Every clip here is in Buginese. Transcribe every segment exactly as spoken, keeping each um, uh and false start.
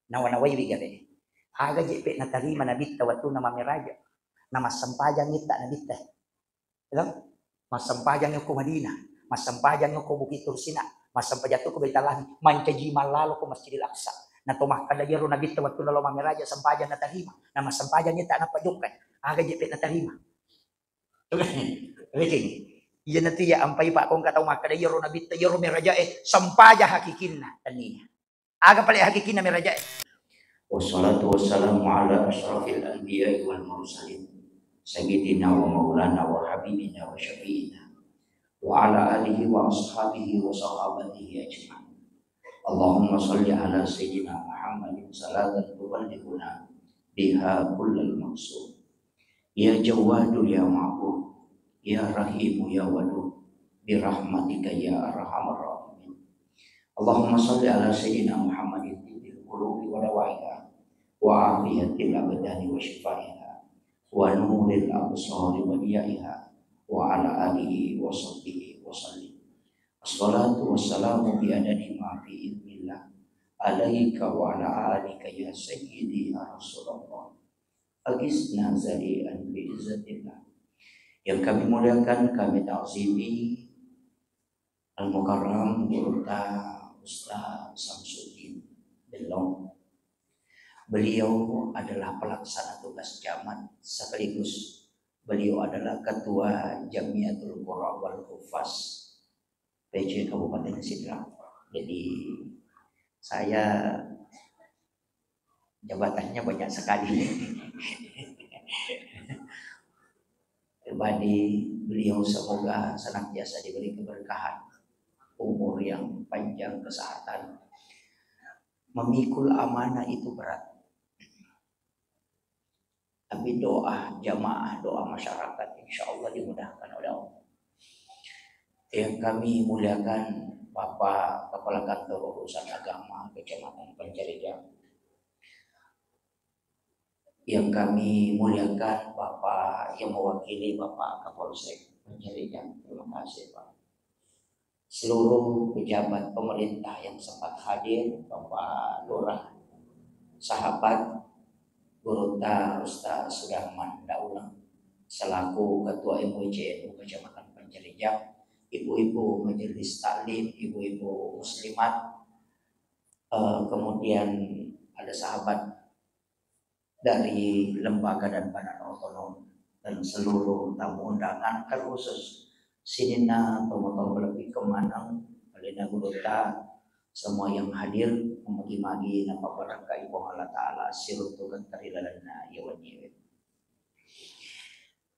Nawa-nawaiwi gare. Aga jeppe natarima Nabitta wattunna mammiraja. Namassempajang itta Nabitta. Lo? Massempajang ko Madinah, massempajang ko Bukit Tursina, massempajang ko Baitul Lahmi, mancaji mallalo ko Masjidil Aqsa. Na to makkeda iyaro Nabitta wattunna lo mammiraja sempajang natarima. Namassempajang itta nappa jokkai. Aga jeppe natarima. Rekeng. Iyanatu iya ampai pa kongka tau makkeda iyaro Nabitta iyaro mirajae sempaja hakikinna tania. Aga pale hakikinna mirajae. Wassalatu wassalamu ala asyrafil anbiya'i wal mursalin, sayyidina wa maulana wa habibina wa syafi'ina, wa ala alihi wa ashabihi wa sahabatihi ajma'in. Allahumma salli ala sayyidina Muhammadin salatan tuballighuna biha kullal maqsud. Ya Jawwadu ya Ma'bud, ya Rahimu ya Wadud, birahmatika ya arhamar rahimin. Allahumma salli ala sayyidina Muhammadin tibbil qulubi wa dawaiha, wa afiyatil abdani wa shifaiha, wa nuril absari wa diyaiha, wa ala alihi wa sahbihi wa sallim. Assalatu wassalamu bi adadi ma fi ilmillah alaika wa ala alika ya sayyidi ya Rasulullah. Agisna zalian bi izzatillah. Yang kami muliakan, kami ta'zimi Al-Mukarram Gurutta Ustaz Samsuddin Bellong. Beliau adalah pelaksana tugas camat sekaligus beliau adalah ketua Jamiatul Qurra wal Huffaz P C Kabupaten Sidrap. Jadi saya jabatannya banyak sekali. Pribadi beliau semoga senantiasa diberi keberkahan, umur yang panjang, kesehatan. Memikul amanah itu berat. Tapi doa jamaah, doa masyarakat, insya Allah dimudahkan oleh Allah. Yang kami muliakan Bapak Kepala Kantor Urusan Agama Kecamatan Pancarijang. Yang kami muliakan Bapak yang mewakili Bapak Kapolsek Pancarijang. Terima kasih, Pak. Seluruh pejabat pemerintah yang sempat hadir, Bapak Lurah Sahabat, Gurutta Ustaz Sudarman Dauleng, selaku Ketua M W C N U Kecamatan Pancarijang, Ibu-ibu Majelis Taklim, Ibu-ibu Muslimat, eh, kemudian ada sahabat dari lembaga dan badan otonom, dan seluruh tamu undangan, terkhusus sininna tomatoa malebbi kemaneng, alena gurutta, semua yang hadir, magi-magi napabbarakkai Puang Allah Ta'ala, siruntukeng ri lalenna iya wenniwe.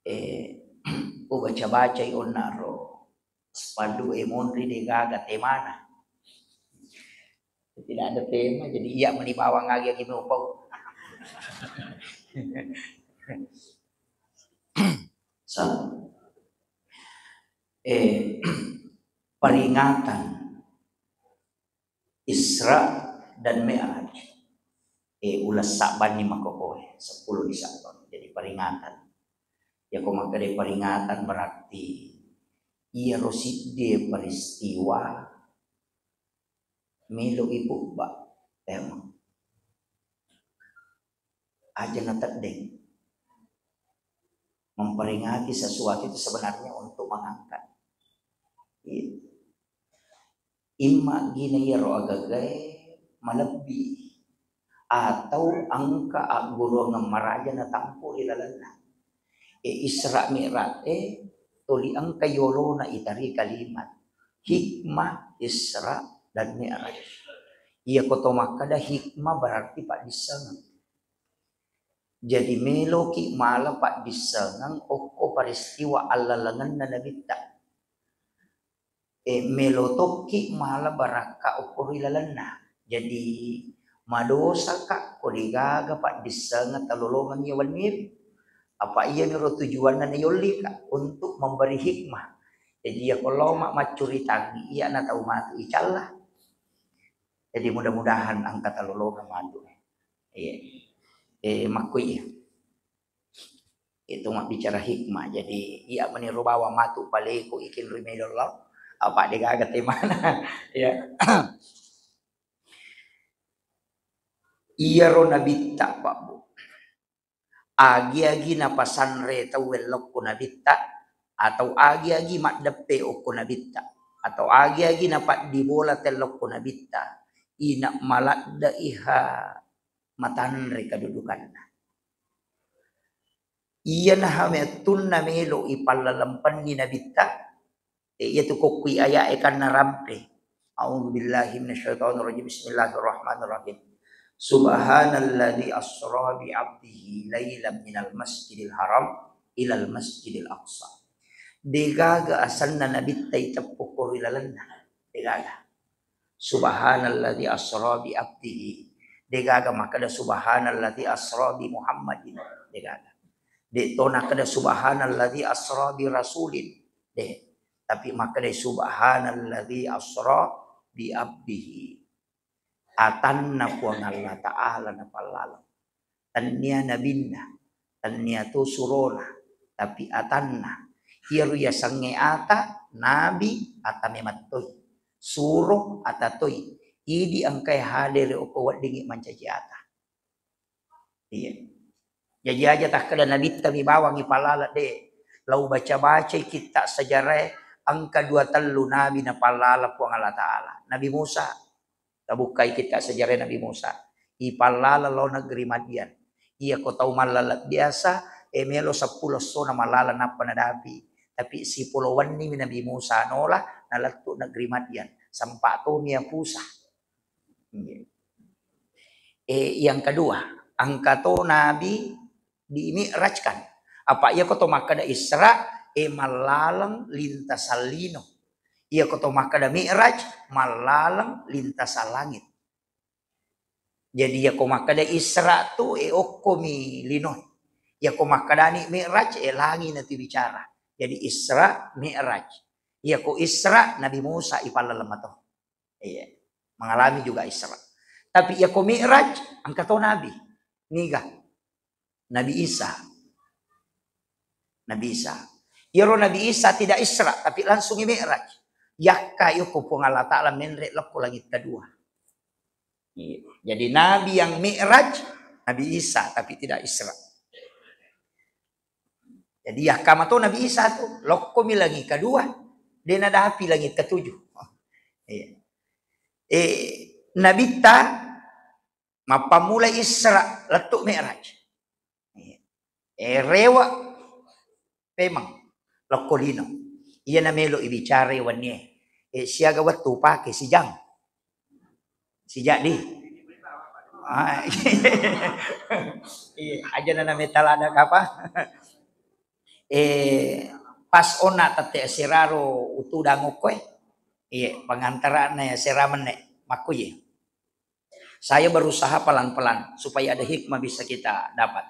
Eh, ubaca-bacai onnaro, spanduk e monri de gaga temana. Tidak ada tema, jadi iya meni bawang agi-agi mau pau. Sa-, eh, peringatan Isra dan Mi'raj. Eh, uleng sabbanni makkokkoe, seppulo di Sabbang. Jadi peringatan. Yako makkeda peringatan berarti iyaro siddi peristiwa melo ipubba. Emang. Aja nateddeng. Memperingati sesuatu itu sebenarnya untuk mengangkat. Iya. Imma gina iyaro agagae malebbi atau engka agguruang maraja natampu ri lalenna. E, Isra Mi'raj e tuli engka yolona itari kalimat hikmah Isra dan Mi'raj. Iyako to makkeda hikmah berarti paddissengeng. Jadi meloki mala paddissengeng okko peristiwa allalengenna Nabitta. E, melo tokki mala barakka okko ri lalenna. Jadi madosaka ko degaga paddissengeng talolongeng iya wenniwi. Apa iyaniro tujuanna nayollika untuk memberi hikmah. Jadi iyako loma maccuritangi iya na tau matu icalla. Jadi mudah-mudahan engka talolongeng matu. Iya. Eh, makkui iya. Itu mabbicara hikmah. Jadi iya meniro bawang matu paleku ikin ri melo lao. Apa degaga temana. Ya. Iyaro nabitta, Pak Bu, agi-agi napasanre tauwe lokko nabitta, atau agi-agi maddeppe okko nabitta, atau agi-agi napaddibola tellokko nabitta, ina maladde'iha matanre kedudukanna. Iyanaha mettunna melo ipallalempenni nabitta, e, iyatu kokkui aya'e kanna rampe. A'udzubillahi minasyaitonirrajim. Bismillahirrahmanirrahim. Subhanalladzi asra bi abdihi lailam minal masjidil haram ilal masjidil aqsa. Degaga asenna nabitta iteppu ko ri lalenna. Degaga. Subhanalladzi asra bi abdihi. Degaga makkeda subhanalladzi asra bi Muhammadin. Degaga. De to nakkeda subhanalladzi asra bi rasulin. De. Tapi makkeda subhanalladzi asra bi abdihi. Atanna Puang Allah Ta'ala napallaleng. Tennia nabinna, tennia to surona, tapi atanna. Iyaro yasengnge ata, nabi, ata memettoi. Suro, ata toi. Idi engkai hadere okko weddingngi mancaji ata. Iya. Jaji aja takkeda nabitta mi bawang ipallaleng de. Lau baca-bacai kitta sejarah engka dua tellu nabi napallaleng Puang Allah Ta'ala. Nabi Musa, tabukkai kitta sejarah Nabi Musa. Ipallaleng lao negeri Madian. Iya ko tau mallaleng biasa, e melo seppulo essona mallaleng nappa nadapi. Tapi sipolo wenni mi Nabi Musa nola, nalettu negeri Madian. Sempa to mi apusa. Iya. E, yang kedua, engka to nabi di mi'rajkan. Apa iya ko to makkeda Isra, e mallaleng lintasan lino. Iya ko to makkeda Mi'raj, mallaleng lintasan langit. Jadi iya ko makkeda Isra tu, e okko mi lino. Iya ko makkedani Mi'raj, e langi natu bicara. Jadi Isra, Mi'raj. Iya ko Isra, Nabi Musa ipallaleng mato. Iya. Mengalami juga Isra. Tapi iya ko Mi'raj, engka to nabi. Niga? Nabi Isa. Nabi Isa. Iyaro Nabi Isa tidak Isra, tapi langsung Mi'raj. Yakka yoko Puang Allah Ta'ala menre lokko langit kedua. Iya. Jadi nabi yang Mi'raj, Nabi Isa, tapi tidak Isra. Jadi yakka mato Nabi Isa tu, lokko mi langit kedua, de nadapi langit ketujuh. Iya. E, nabitta mappammula Isra lettu Mi'raj. Iya. E, rewe pemeng lokko lino. Iya namelo ibicara wennie. E, siaga wettu pake sijang. Sijang di. Ah, iya, aja nana metalada kapa. E, pas ona tette siraro utudang okkoe. Iya, pengantarana ya seramenne. Makkuye. Saya berusaha pelan-pelan supaya ada hikmah bisa kita dapat.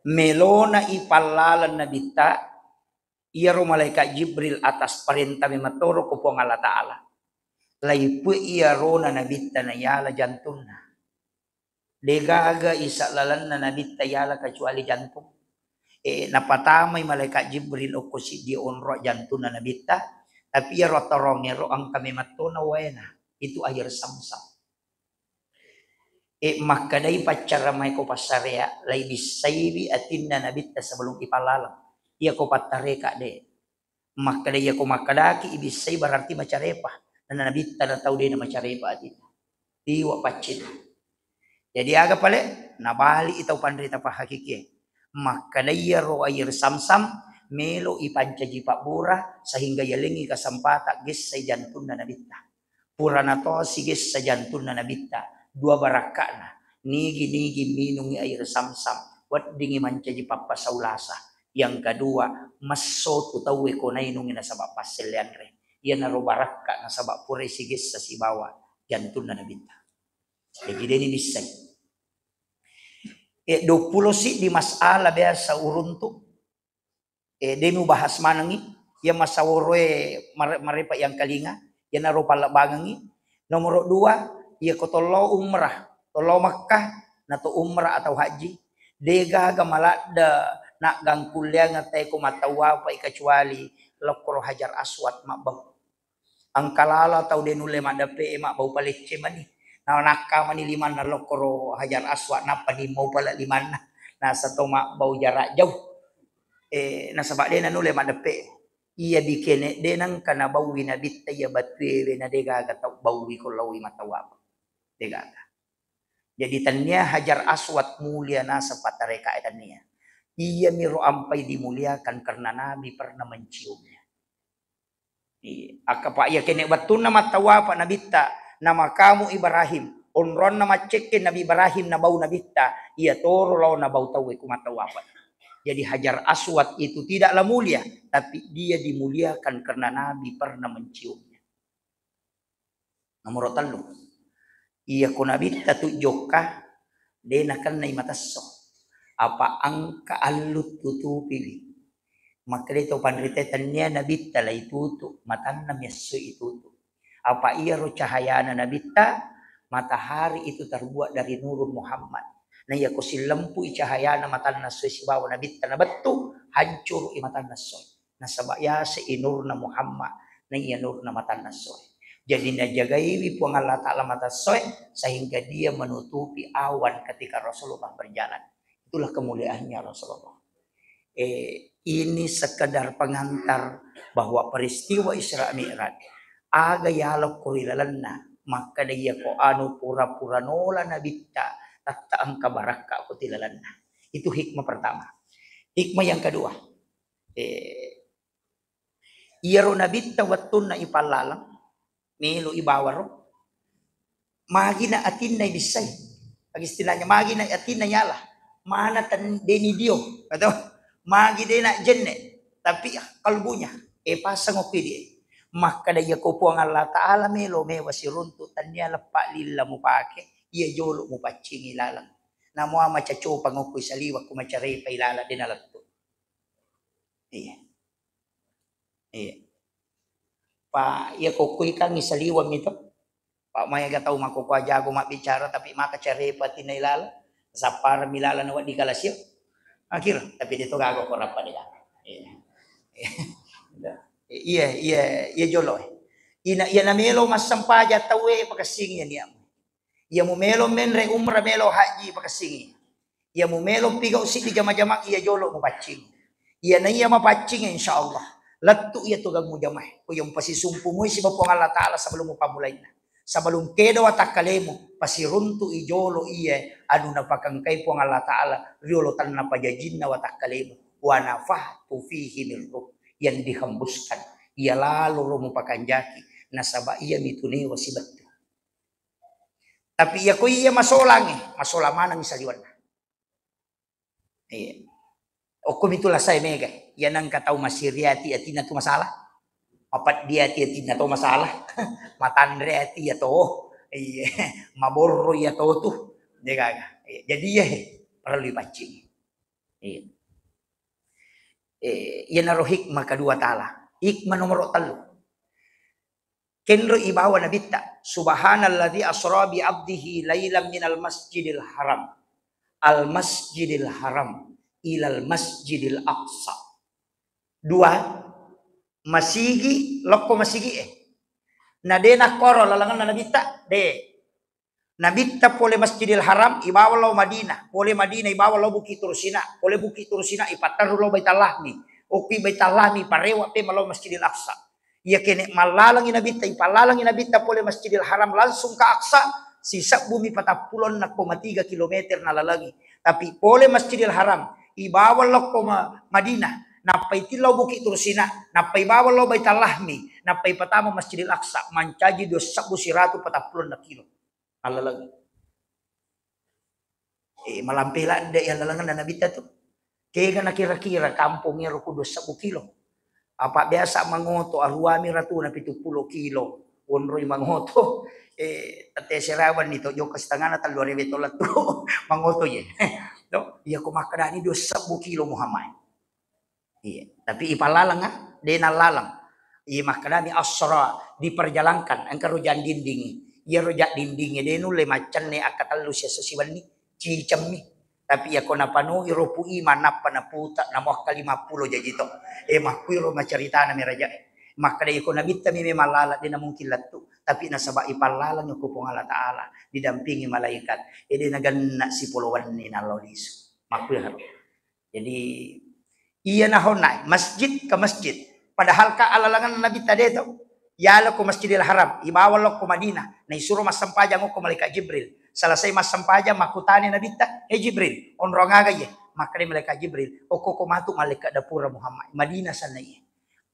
Melona ipallaleng nabitta, iyaro malaikat Jibril atas perintah mematoro ko Puang Allah Ta'ala. Laipue iyarona nabitta nayala jantunna. Degaga isa lalenna nabitta yala kecuali jantung. E, napatamai malaikat Jibril okko siddi onro jantunna nabitta, tapi iyaro torongngero engka memettona waena, itu air samsam. E, makkedai paccara mai ko passarea, laibissaiwi atinna nabitta sebelum ipallaleng. Iya ko pattareka de. Makkeda, iya ko makkedaki ibissai berarti macarepa. Nana nabitta na tau de na macarepa atinna. Tiwa paccing. Jadi aga pale? Nabali i tau panrita pahakikie. Makkeda iyaro air samsam melo ipancaji pabbura sehingga yalengi kesempatan gessai jantunna nabitta. Purana to sigessa jantunna nabitta, dua barakka'na, nigi-nigi minungi air samsam, weddingi mancaji pappasau lasa. Yang kedua, messo tu tauwe ko nainungi nasaba passelleanre. Iyanaro barakka nasaba purai sigessa sibawa jantunna nabitta. Jadi deni bissai. E, duappulo siddi masalah biasa uruntu. E, de mubahas manengngi, iya masaworoe mare-, marepa yang kalinga, iyanaro pallebbangengngi. Nomoro dua, iya ko tollo umrah, tollo Makkah, nato umrah atau haji, degaga maladde naggangkulleang tae ko matawapai kecuali lokkoro Hajar Aswad mabbau. Engka lalo tau de nulle maddeppe e mabbau palecce mani. Nakkamani limanna lokkoro Hajar Aswad, nappa ni mau pala limanna. Nasa to mabbau jarak jauh. Eh, nasaba de nanulle maddeppe. Iya bikene de nengka nabaui nabitta iya batue we na de gaga tau baui ko laui matawaf. De gaga. Jadi tannia Hajar Aswad mulia naseng pattarekae tannia. Iyamiro ampai dimuliakan karena Nabi pernah menciumnya. Iya. Akkapa iya kene wettunna mattawafa nabitta, namakamu Ibrahim, onronna maccekke Nabi Ibrahim nabau nabitta, iya toro lao nabau tauwe ku mattawafa. Jadi Hajar Aswad itu tidaklah mulia, tapi dia dimuliakan karena Nabi pernah menciumnya. Nomoro tellu, iya ko nabitta tu jokka, de nakennai matesso. Apa engka allu tutupiwi. Makkeda to panrita tennia nabitta lai tutu, matanna miassoi tutu. Apa iyaro cahayana nabitta, matahari itu terbuat dari nurun Muhammad. Na iya ko sillempui cahayana matanna soe sibawa nabitta nabettu, hancurui matanna soe. Nasaba yase i nurna Muhammad, na iya nurna matanna soe. Jadi najagaiwi Puang Allah Ta'ala mata soe sehingga dia menutupi awan ketika Rasulullah berjalan. Itulah kemuliaannya Rasulullah. Eh, ini sekedar pengantar bahwa peristiwa Isra Mi'raj aga yalokko ri lalenna, makkeda iya ko anu pura-pura nola nabitta, tatta engka barakka ko ti lalenna. Itu hikmah pertama. Hikmah yang kedua, eh, iyaro nabitta wettunna ipallaleng, melo ibawaro, magina atinna ibissai. Aga istilahnya, magina atinna yala, mana ten-, deni dio, atau magi dena jenne, tapi kalbunya, eh, pasang opi dia. Makkeda iya ko Puang Allah Ta'ala melo mewa siruntu, tannia leppa lilla mupake, iya jolo mupaccingi laleng. Namo macacopa ngokko saliwa ku macarepa ilala dena lettu. Iya. Iya. Pa iya kokko ikangngi saliweng itu. Pa maega tau makkokkoe jago mabbicara tapi maka carepa tinna ilala. Sappareng mi lala na wedding kalasio. Akhir, tapi de to gaga ko rappa de gaga. Iya. Iya, iya, iya jolo. Ina iya namelo massempajang tauwe pakessingi iya niamu. Iya mumelo menre umrah, melo haji, pakessingi. Iya mumelo pigau siddi jama-jamang, iya jolo mupaccing. Iya na iya mapaccing, insya Allah lettu iya tugang mujamae. Ko yang pasisumpu mui siba Puang Allah Ta'ala sebelum mupammulainna. Sebelum kedo watakkalemu, pasiruntu i jolo iya anu napakengkai Puang Allah Ta'ala riolo tanna pajajinna watakkalemu. Wa nafakhtu fihi min ruh, yang dihembuskan. Iya lalo ro mupakanjaki, nasaba iya mitu newa sibettu. Tapi iya ko iya masolangnge, masolang manengngi saliwenna. Iya. Okko mitu lasae mega. Iya nengka tau masiri ati, atinna tu masalah. Mapeddi ati, atinna to masalah. Matanre ati iya to. Iya. Maborro iya to tu. De gaga. Iya. Jadi iya he, perlu dipaccing. Iya. Eh, iyanaro hikmah kedua Ta'ala. Hikmah nomor tellu. Kenro ibawa nabitta, "Subhanalladzi asra bi abdihi lailan minal masjidil haram, al masjidil haram, ilal masjidil aqsa." Dua, masigi, lokko masigi e. Na de nakkoro lalenganna nabitta, de. Nabitta pole Masjidil Haram, ibawa lao Madinah, pole Madinah, ibawa lao Bukit Tursina, pole Bukit Tursina, ipatterru lao Baitallahmi, okki Baitallahmi, parewa pe malao Masjidil Aqsa. Iya kene mallalengi nabitta, ipallalengi nabitta pole Masjidil Haram langsung ke Aqsa, sisebbumi patappulonna koma tiga kilometer nalalengi. Tapi pole Masjidil Haram, ibawa lokko Ma-, Madinah, nappai tillau Bukit Tursina, nappai bawa lao Baitallahmi, nappai patama Masjidil Aqsa, mancaji dua sebbu siratu patappulonna kilo. Allalengi. Eh, malampe ladde iya lalenganna nabitta tu. Kega nakira-kira kampong ero ku dua sebbu kilo. Apa biasa mangoto, aruami ratuna pitu pulo kilo. Wonroi mangoto. Eh, tette serawanni to, jokka setengahna tellu ribu to lettu. Mangoto ye. To, iya ko makkedani dua sebbu kilo Muhammad. Iya, tapi ipallalang, ah, de nallaleng. Iya makkedami asra, diperjalankan, engka rojang dindingi. Iya rojang dindingi de nulle maccenne akkatellu siesso siwenni, cicemmi. Tapi iya ko napanoi ropu iman nappa naputa, namo akka lima pulo jaji to. Eh, makkuiro macaritana mi raja. Makkeda iko Nabitta mi memang lala, de' namungkin lettu, tapi nasaba ipallalang ko Puang Allah Taala, didampingi malaikat, e de' nagenna sipolo wenni nallo lisu. Makkuero. Jadi, iya nahonna masjid ke masjid. Padahal ka alalangan Nabitta de' to. Yalo ko Masjidil Haram, ibawa lokko Madinah, naisuro massempajang okko malaikat Jibril. Selesai massempajang, makkutani Nabitta, "He Jibril, onrong aga iye?" Makkeda malaikat Jibril, "Okko ko matu malaikat dapura Muhammad, Madinah sana iye."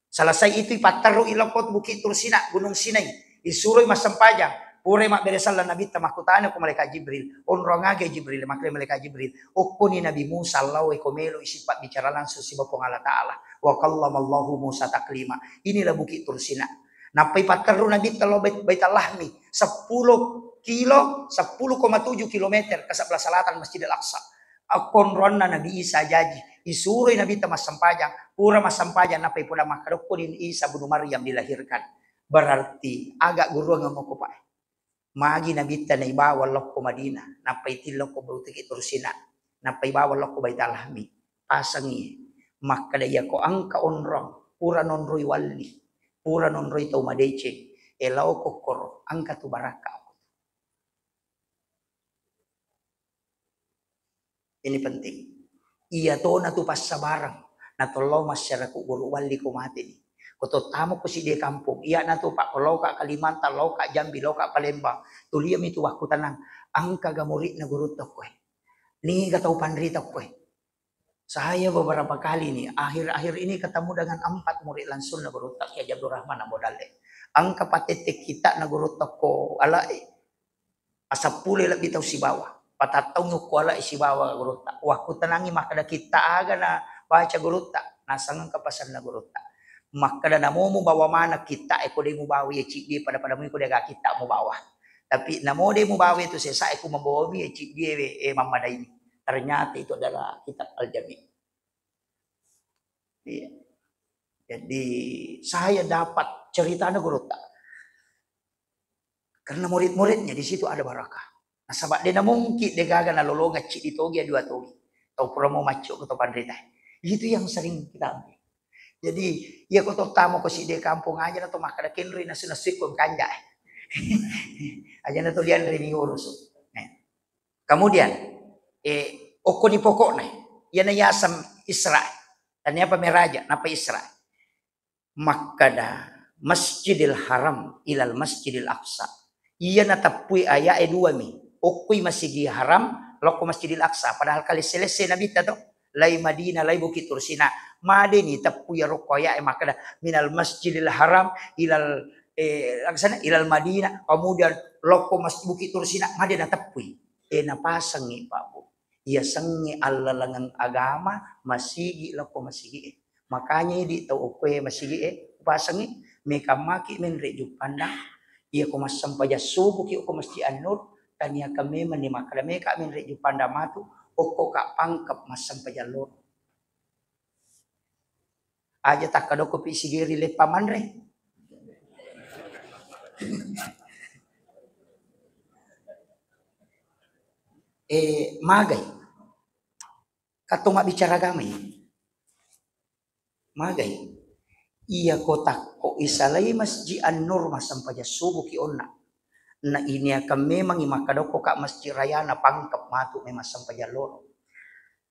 Selesai itu ipatterru i lokko Bukit Tursina, Gunung Sinai. Isuroi massempajang. Pura mabbere sallang Nabitta, makkutana ko malaikat Jibril, "Onrong aga Jibril?" Makkeda malaikat Jibril, "Okkoni Nabi Musa lao e ko melo isi pabbicara langsung siba Puang Allah Taala. Wa kallamallahu Musa taklima." Inilah Bukit Tursina. Nappai patterru Nabitta lao Bait-, Baitul Lahmi, seppulo kilo, sepuluh koma tujuh kilometer ke sebelah selatan Masjidil Aqsa. Okkonronna Nabi Isa jaji, isuroi Nabitta massempajang, pura massempajang, nappai poda makkeda, "Okkoni Isa bunu Maryam dilahirkan." Berarti aga guruang moko, Pak? Magi Nabitta naibawa lokko Madinah, nappai tilokko Bukit Tursina, nappai bawa lokko Baitul Lahmi. Pasangi makkeda, "Iyako engka onrong, pura nonroi walli, pura nonroi tau madeceng, e lao kokkoro, engka tu barakka." Ini penting. Iya tona tu passabarang. Natollo masyarakat guru walli ko mateni. Ko tottamo ko sidie kampung. Iya na tu, Pak, ko loka Kalimantan, loka Jambi, loka Palembang. Tuliami tu wakkutanang. Engka ga muridna guru tokkoe? Niga tau panrita koe? Saya beberapa kali nih, akhir-akhir ini ketemu dengan empat murid langsung na gurutta Kiai Abdul Rahman Ambo Dalle. Engka patette kitta na gurutta ko alae. Asappulo lebbi tau sibawa. Patattaung ko alae sibawa gurutta. Wakkutanangi makkeda kitta aga na baca gurutta. Naseng engka pasanna gurutta. Makkeda namo mubawa maneng kitta e ko de mubawa ye ciddi pada-pada mui ko de aga kitta mubawa. Tapi namo de mubawa itu sesa e ku mabawami ye ciddi e, e mammadaini. Ternyata itu adalah kitab Al-Jami'. Iya. Jadi saya dapat ceritana gurutta. Karena murid-muridnya di situ ada barakah. Nasaba de namungkin de gaga nalolongeng ciddi togi dua togi. Tau pura mau macco ko tau panrita. Itu yang sering kita ambil. Jadi, iya ko tottamo ko sidie kampung aja na to makkeda kenroi nasu-nasu ko kanja. Aja na to lianre ni urusu. Nah. Kemudian, eh, okkoni pokokna, iyana yaseng Isra. Tania apa meraja, napa Isra? Makkeda Masjidil Haram ilal Masjidil Aqsa. Iya nateppui aya'e dua mi. Okkui Masigi Haram, lokko Masjidil Aqsa. Padahal kalesse-lesse Nabitta to. Lai Madinah, lai Bukit Tursina. Madeni teppui iyaro ko aya'e makkeda minal Masjidil Haram ilal, eh, laksana ilal Madinah, kemudian lokko Mas-, Bukit Tursina, made nateppui. Eh, napasengi, Pak, Bu. Iya sengnge allalengeng agama, masigi lokko masigi e. Makanya idi tau okkoe masigi e, upasengi, mekammaki menre juppandang. Iya ko massempajang subuki okko Masjid An-Nur, taniakan memang ni makkeda meka menre juppandang matu, okko ka pangkep massempajang loro. Aja takkadokko pi sigeri leppa manre. Eh, magai. Katto mabbicara agama ini. Magai. Iya ko takko isalai Masjid An-Nur massempajang subuki onna. Na ini akan memangi makkadokko ka Masjid Rayana pangkep matu memang sempajang loro.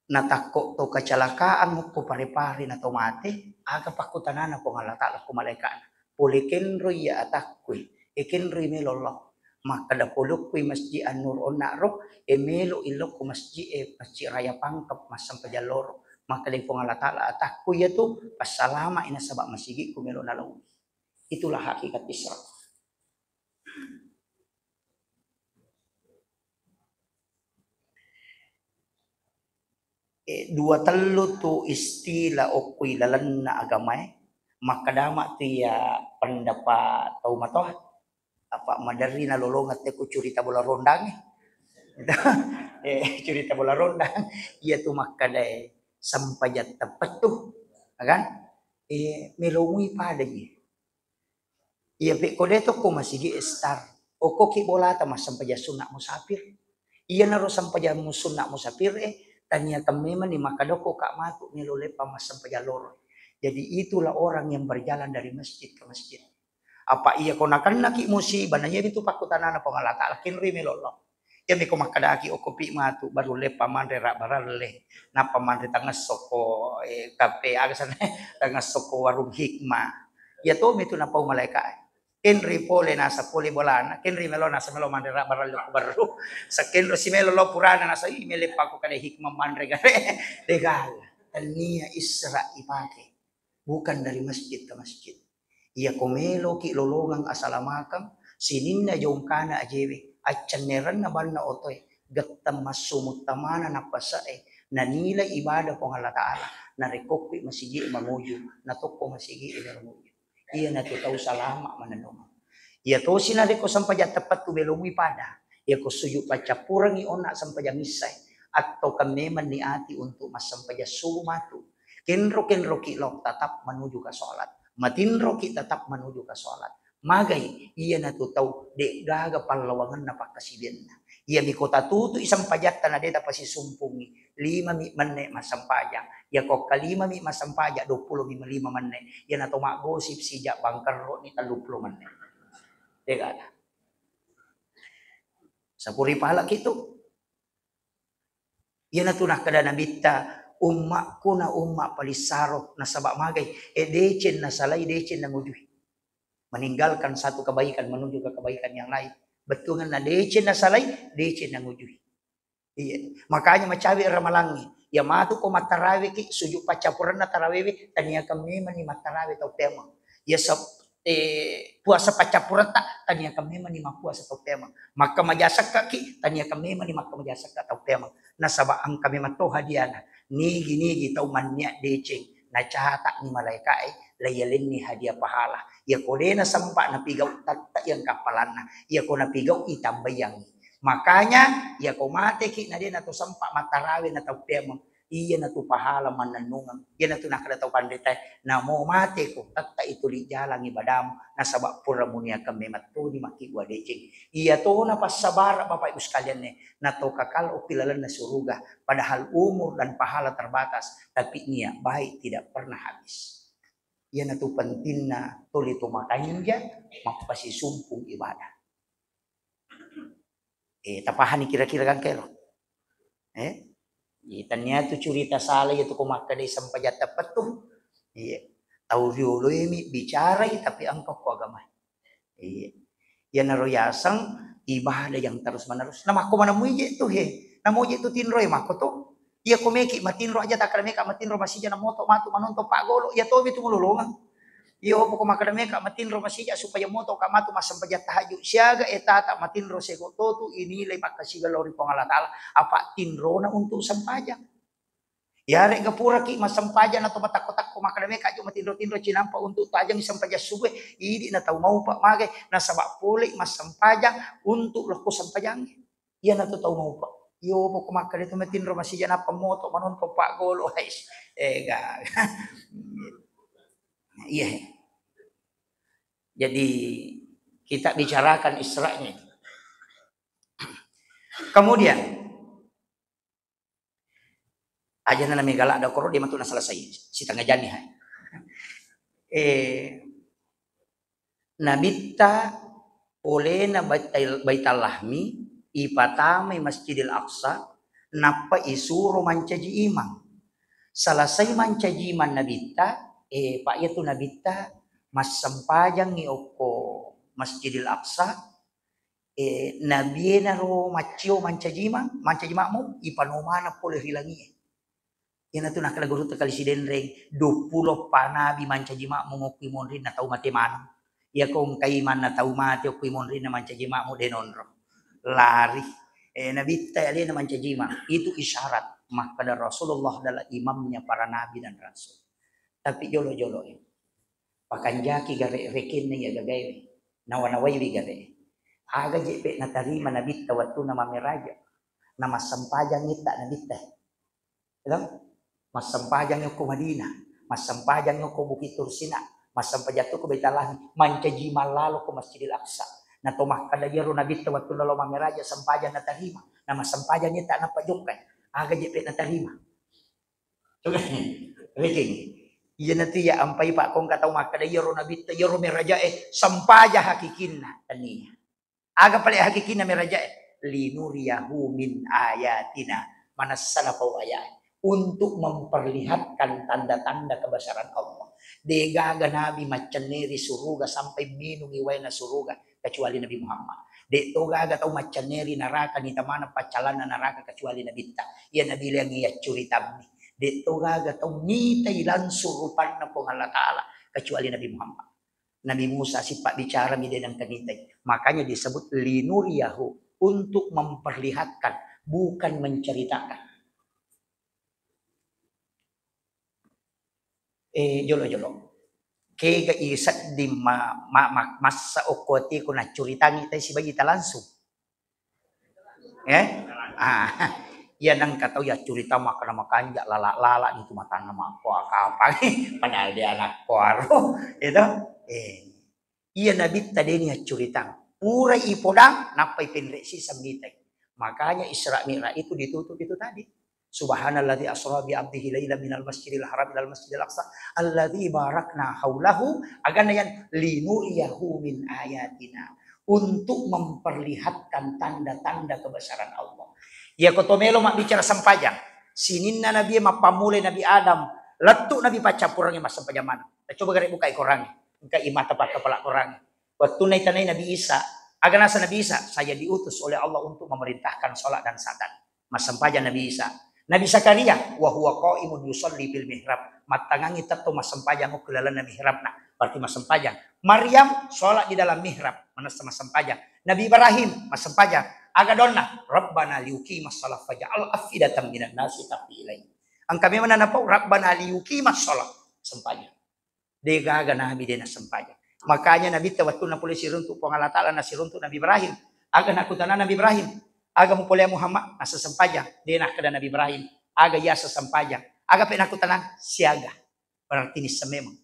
Natakko to kecelakaan mukko pare-pare na to mate, aga pakkutanana Puang Allah Taala ko malaikatna? Pole kenroi iya atakkui, e kenroi melo Allah. Makkeda polokkui Masjid An-Nur onna ro, e melo illokku masjid e, Masjid Raya Pangkep massempajang loro. Makkeda Puang Allah Taala atakkui iya tu passalama ina sabab masigikku melo nalaui. Itulah hakikat Isra. Eh, dua tellu tu istilah okkui lalenna agamae, makkedama tu iya pendapat tau matoa, apa maderri nalolongeng te ku curita bola rondang e. Eh, curita bola rondang, iya tu makkedae sempajang teppettu, ya kan? Eh, melomui pada ji. Iya, pekko de tokko masigi e star. Okkoki bolata massempajang sunna musafir. Iyanaro sempajang mu-, sunna musafir e, taniakan memang ni makkadokko ka matu melo leppa massempajang loro. Jadi itulah orang yang berjalan dari masjid ke masjid. Apa iya ko nakennaki musibah, na iya itu pakkutanana Puang Allah Ta'ala, kenroi melo lao. Iya miko makkedaki okko pi matu baru leppa manre ra baralle, nappa manre tangesso ko, eh, kafe, aga sana, tangesso ko warung hikmah. Iya to mitu napau malaika. Kenri pole nasa pole bolana, kenri melo nasa melo manre ra baralle ko baru. Sakenro si melo lo purana nasa, "Ih, mele pako kada hikmah manre gare." Degala. Tania Isra ipake. Bukan dari masjid ke masjid. Iya ko meloki lolongang asalamakeng, sininna jongkana ajewe, accennerenna banna otoe, getteng massu muttamana nappase'e, nanilai ibadah Puang Allah Ta'ala, narekko kui masigi manguju, natokko masigi manguju. Iyanatu tau salama manennungeng. Iya tosi narekko sempajang teppettu belomui pada. Iya ko sujud paccappurengngi onna sempajang issae. Atau kan memang niati untuk massempajang subuh matu. Kenro-kenroki lao tetap menuju ke sholat. Matinroki tetap menuju ke sholat. Magai, iyanatu tau de'gaga pallawangenna pakkasiwianna. Iyami ko tatutui sempajatta na de' tapasisumpungngi, lima mi menne massempajang. Iya ko kalimami massempajang, dua puluh mi lima menne. Iyana to maggosip sija bangkerro ni telluppulo menne. De'gaga. Sapuri pala kitu. Iyanatu nakkeda Nabitta, "Ummakku na umma palissaro, nasaba magai, eh, deceng nasalai, deceng nangujui. Meninggalkan satu kebaikan menuju ke kebaikan yang lain." Bettuanna deceng nasalai, deceng nangujui. Iya. Makanya macawe ramalangngi. Iya matu ko mattaraweki, sujud paccappurenna tarawewe, taniakan memang ni mattarawe tau peameng. Iya sep-, eh, puasa paccappuretta, taniakan memang ni mappuasa tau peameng. Makkamaja sekkaki, taniakan memang ni makkamaja sekka tau peameng. Nasaba engka memang to hadiana. Nigi-nigi tau mannia deceng, nacata'ni malaikae, laiyalenni hadiah pahala. Iya ko de nasempa napigau, tette yang kappalanna. Iya ko napigau, itambaiangngi. Makanya, iya ko mateki na de nato sempa mattarawe na tau peameng, iyanatu pahala mannennungeng. Iyanatu nakkeda tau panritae, "Namo mateko, tettai tuli jalang ibadamu, nasaba pura muniakeng memang toni makkibua deceng." Iya tona passabara, Bapak Ibu sekalian, ne, nato kakal okki lalenna suruga, padahal umur dan pahala terbatas, tapi niat baik tidak pernah habis. Iyanatu pentingna tuli to makanja, mappasisumpung ibadah. Eh, tapahani kira-kira gangka ero? Eh? Iya, tania tu curita sala iya tu ko makkeda sempajang teppettu. Iya. Tau rioloimi bicarai tapi engka ko agama. Iya. Iyanaro yaseng ibadah yang terus menerus. Namakko maneng muije tu he. Namoje tu tinro e makko tu. Iya ko meki matinro aja takkeda meka matinro masija na moto matu manonton paggolo. Iya tomi tu mulolongeng. Iya, opo ko makkeda meka matinro masija supaya moto ka matu massempajang tahajud. Siaga etata matinro sego totu inilai makkasiga lao ri Puang Allah Ta'ala. Apa tinrona untuk sempajang. Yarega puraki massempajang atau matakko-takko makkeda meka jo matinro-tinro cinampa untuk tajang sempajang subuh, idi na tau maupa magai, nasaba pole massempajang untuk lokko sempajang. Iyanatu tau maupa. Yo, poko makkeda tu matinro masija nappa moto manonton paggolo. Hais. Ega. Iya. Jadi kita bicarakan Isra'nya itu. Kemudian aja na mega ladda koro dia matu na selesai. Sitengah jani hai. Eh, Nabitta polena Baital-, Baitallahmi, ipatamai Masjidil Aqsa, nappa isuro mancaji imang. Selesai mancaji imang Nabitta, eh, pa iyatu Nabitta massempajangngi okko Masjidil Aqsa, eh, nabienaro maccio mancaji imang, mancaji makmum, ipano maneng pole ri langie. Iyanatu nakkeda gurutta kali Sidenreng, duappulo pa nabi mancaji makmum okki monrinna tau mate maneng. Iyako engkai manna tau mate okki monrinna mancaji makmum de nonro. Lari. Eh, Nabitta alena mancaji imang. Itu isyarat makkeda Rasulullah adalah imamnya para nabi dan rasul. Tapi jolo-jolo, eh, pakanjaki gare rekenna iya gagae. Nawa-nawaiwi gare. Aga jeppe natarima Nabitta wattunna mameraja. Namassempajang itta Nabitta. Edo? Massempajang okko Madinah, massempajang okko Bukit Tursina, massempajang to ko Baitalahmi, mancaji mallalo ko Masjidil Aqsa. Na to makkeda iyaro Nabitta wattunna lao mammeraja sempajang natarima, na massempajang itta nappa jokkai. Aga jeppe natarima. Coba, rekeng. Iyanatu iya ampai, Pak, ko engka tau makkeda, "Iyaro nabitta, iyaro merajae, sempaja hakikinna." Tania. Aga pale hakikinna merajae? "Linuriyahu min ayatina." Manessana pau ayae. Untuk memperlihatkan tanda-tanda kebesaran Allah. Degaga nabi maccenneri suruga sampai minungi waena suruga kecuali Nabi Muhammad. De'to gaga tau maccenneri naraka, nita maneng paccalanna naraka kecuali nabitta. Iya nabi leang iya curitammi. De'to gaga tau mitai langsung rupanna Puang Allah Ta'ala kecuali Nabi Muhammad. Nabi Musa sipabbicara mi de nengka nitai. Makanya disebut linuriyahu, untuk memperlihatkan, bukan menceritakan. Eh, jolo-jolo. Kega i sedding ma-, ma-, ma-, massa okko atiku naccuritangi tai sibagita langsung. Eh? Ah, iya nengka tau yaccurita makkeda makanja lala-lala nitu matanna makkoa kapang. Padahal de anakkoaro. Itu. Eh. Iya nabitta deni accuritang. Pura ipodang, nappa ipenre siseng mitai. Makanya Isra Mi'raj itu ditutup itu tadi. Subhanalladzi asra bi abdihi laila minal masjidil haram ilal masjidil aqsa alladzi barakna haulahu, agana yang linuriyahu min ayatina, untuk memperlihatkan tanda-tanda kebesaran Allah. Iya ko to melo mabbicara sempajang, sininna nabi mappammulai Nabi Adam, lettu nabi paccappurangi massempajang maneng. Coba gare bukai korangi. Engka i mata pakkapala Quran. Wettunna itanai Nabi Isa, aga nasa Nabi Isa? Saya diutus oleh Allah untuk memerintahkan sholat dan zakat. Massempajang Nabi Isa. Nabi Zakaria, wa huwa qaimun yusalli fil mihrab. Mattangangi tetto massempajang okko lalenna mihrabna. Berarti massempajang. Maryam sholat di dalam mihrab. Manessa massempajang. Nabi Ibrahim massempajang. Aga donna? Rabbana liyuqimas shalah faj'al afidatan minan nasi tahwi ilaihim. Engka memang napau, Rabbana liyuqimas shalah. Sempajang. De gaga nabi de nassempajang. Makanya nabitta wettunna pole siruntu Puang Allah Ta'ala nasiruntu Nabi Ibrahim. Aga nakkutana Nabi Ibrahim, "Aga mupoleang Muhammad?" Nasa sempajang. De nakkeda Nabi Ibrahim, "Aga yaseng sempajang?" Aga pe nakkutana? Siaga. Berarti nisseng memang.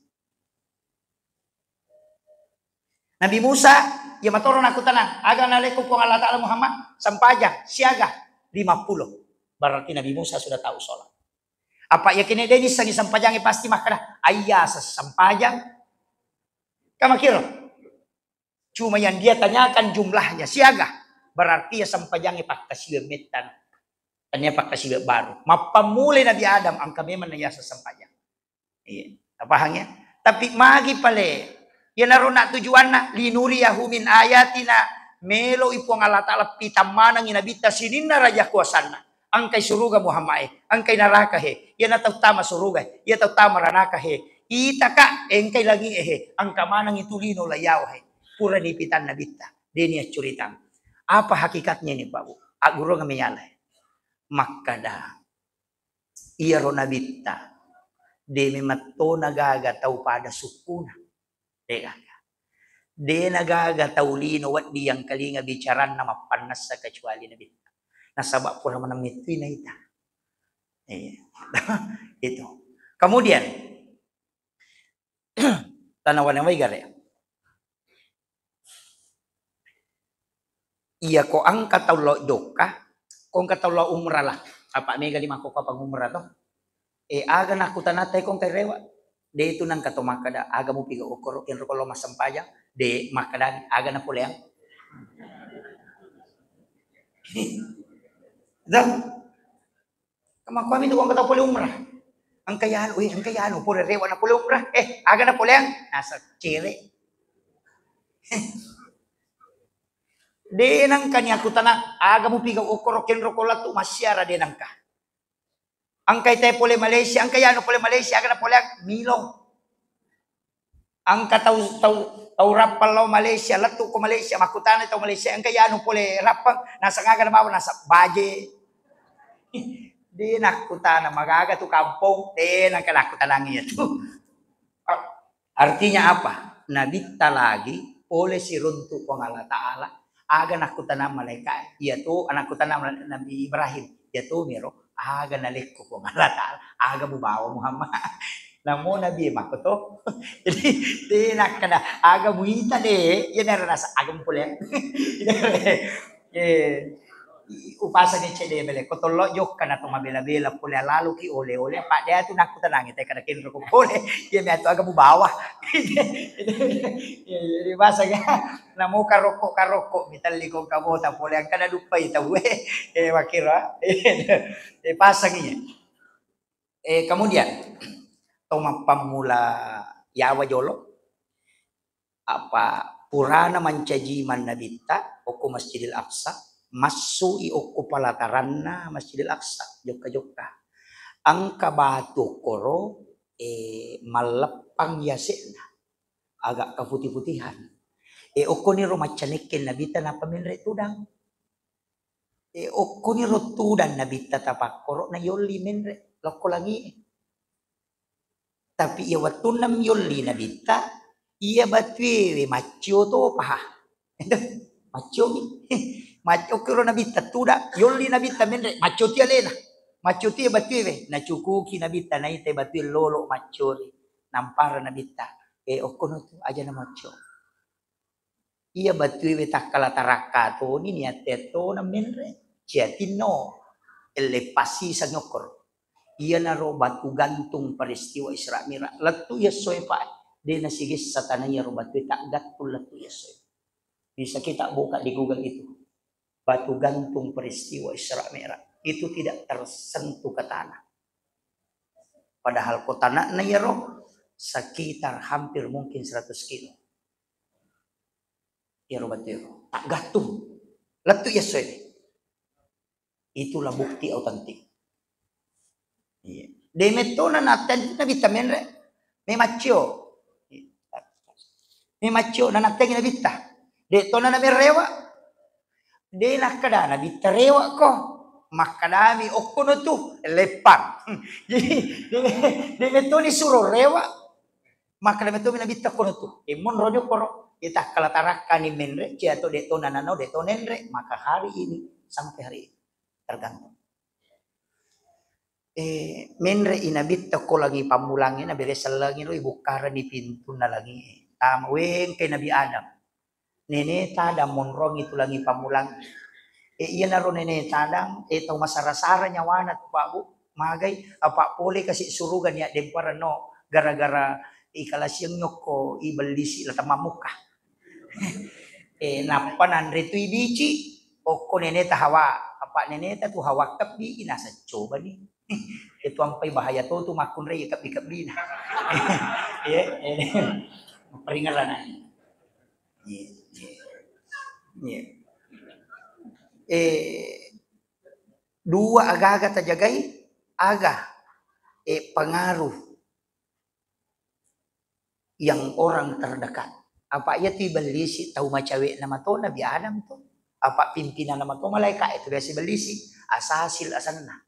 Nabi Musa, iya matoro nakkutana, "Aga nalekko Puang Allah Ta'ala Muhammad?" Sempajang. Siaga. Lima puluh. Berarti Nabi Musa sudah tahu sholat. Apa yakini de nissengi sempajangnge pasti makkeda, "Ayya sempajang." Kamakiro. Cuma yang dia tanyakan jumlahnya siaga. Berarti ya sempajangnge pakkasiwe mettan. Tania pakkasiwe baru. Mappammulai Nabi Adam, engka memang na yaseng sempajang. Iya, pahang ya? Tapi magi pale, iyanaro na tujuanna, "Linuriyahu min ayatina", meloi Puang Allah Ta'ala pitammanengi nabitta sininna raja kuasanna. Engkai suruga Muhammad e, engkai naraka he, iya na tau tama suruga, iya tau tama ranaka he. Itaka, engkai langi e he, engka maneng itu lino layawa he. Purani pitang nabitta, deni accuritang. Apa hakikatnya ini, Pak Bu? Aggurung meyala. Makkada, iyaro nabitta, de memetto na gaga tau pada sukkuna. De gaga. De na gaga tau lino wedding yang kalinga bicaranna mappannessa kecuali nabitta. Nasaba pura maneng mettui naita. Iya. Itu. Kemudian, tanawa-nawai gare. Iya ko engka tau lao jokka, ko engka tau lao umrah lah. Apa mega di mako kapang umrah to? Eh, aga nakkutanatta ko engka rewa? De tu nangka to makkada, aga mupigau okkoro kenro ko lao massempajang? De, makkadani, aga napoleang? Dah. Kamakuami tu ko engka tau pole umrah. Engka yanu, eh, engka yanu, pole rewa na pole umrah. Eh, aga napoleang? Nasa cere. De nangka ni aku tana, aga mupigau okkoro kenro ko latu massiara de nangka. Engkai te pole Malaysia, engka yanu pole Malaysia, aga napoleang? Milong. Engka tau, tau, tau Rappang lao Malaysia, lettu ko Malaysia, makkutana tau Malaysia, engka yanu pole Rappang, naseng aga nabawa, naseng baje. De nakkutana, magaga tu kampong, de nangka nakkutanangi iyatu. Artinya apa? Nabitta lagi pole siruntu Puang Allah Ta'ala, aga nakkutana malaika, iyatu nakkutana Nabi Ibrahim, iyatu miro, aga nalekko Puang Allah Ta'ala, aga mubawa Muhammad. Namo Nabi e makkoto. Jadi, de nakkeda, aga muita de, iyanaro nasa, aga mupoleang. Eh, Upasang cedde bele, ko tollo jokka na to mabela-bela pole, alaluki ole-ole, apa de atu nakkutanangi te kada kenro ko pole, iya mi atu aga mubawa. Iya, jadi pasang ya, namo karokko-karokko, mitelli ko kabota pole, angkana duppai tau, eh, eh, makira, eh, pasang iya. Eh, kemudian, to mappammula yawa jolo, apa purana mancaji mannabitta okko Masjidil Aqsa, massui okko palataranna Masjidil Aqsa, jokka-jokka. Engka batu okkoro, eh, malleppang yase'na, agak keputih-putihan. Eh, okkoniro maccanekke nabitta nappa menre tudang. Eh, okkoniro tudang nabitta tapakkoro na yolli menre lokko langi. Tapi iya wettunna yolli nabitta, iya batuewe maccio topaha. Maccio mi. Maccio kiro nabitta tudang, yolli nabitta menre, maccio ti alena. Maccio ti batuewe, nacukuki nabitta, naita batue lolo maccori. Nampara nabitta, eh, okkono tu aja na maccio. Iya batuewe takkala tarakka toni niatte tona menre, ciatinno, elle passiseng okkoro. Iyanaro batu gantung peristiwa Isra Mi'raj. Lettu yessoe, Pak, de nasigessa tanah iyaro batue, taggattung lettu yessoe. Bisa kita buka di Google itu. Batu gantung peristiwa Isra Mi'raj. Itu tidak tersentuh ke tanah. Padahal ko tanahna iyaro sekitar hampir mungkin seratus kilo. Iyaro batu iyaro. Taggattung. Lettu yessoe. Itulah bukti autentik. Iya. De mettona natten nabitta menre. Me maccio. Me maccio na nattengi nabitta. De tona na merewa. De nakkeda nabitta rewa ko. Makkedami okkono tu leppang. Jadi, de, de mettoni suro rewa. Makkeda mettomi nabitta kono tu, e, monroni okkoro, e, takkala tarakkani menre, cia to de to nanano, de to nenre, maka hari ini sampai hari ini tergantung. E, menre i nabitta ko langi pammulangnge, nabere sellengi ro, ibukkarani pintunna langi. Tama wengkai Nabi Adam. Nene tadang monrongi tu langi pammulang. E, iyanaro nene tadang, e, tau masara-sara nyawana tu, Pak, Bu. Magai, apa pole kasi suruga nia demparano gara-gara ikalasiang nyokko ibellisi la tamammukka. E, nappa nanre tu ibici, okko nene ta Hawa, apa nene ta tu Hawa kebbi, inasa cobani. Itu ampai bahaya to tu makkunrai kebbi-kebbina. Iya, iya. Peringeran. Iya, iya. Iya. Eh, dua aga-aga tajagai, aga, eh, pengaruh yang orang terdekat. Apa iya tu ibellisi tau macawe'na mato Nabi Adam tu. Apa pimpinanna mato malaika itu biasa ibellisi. Asasil asanna.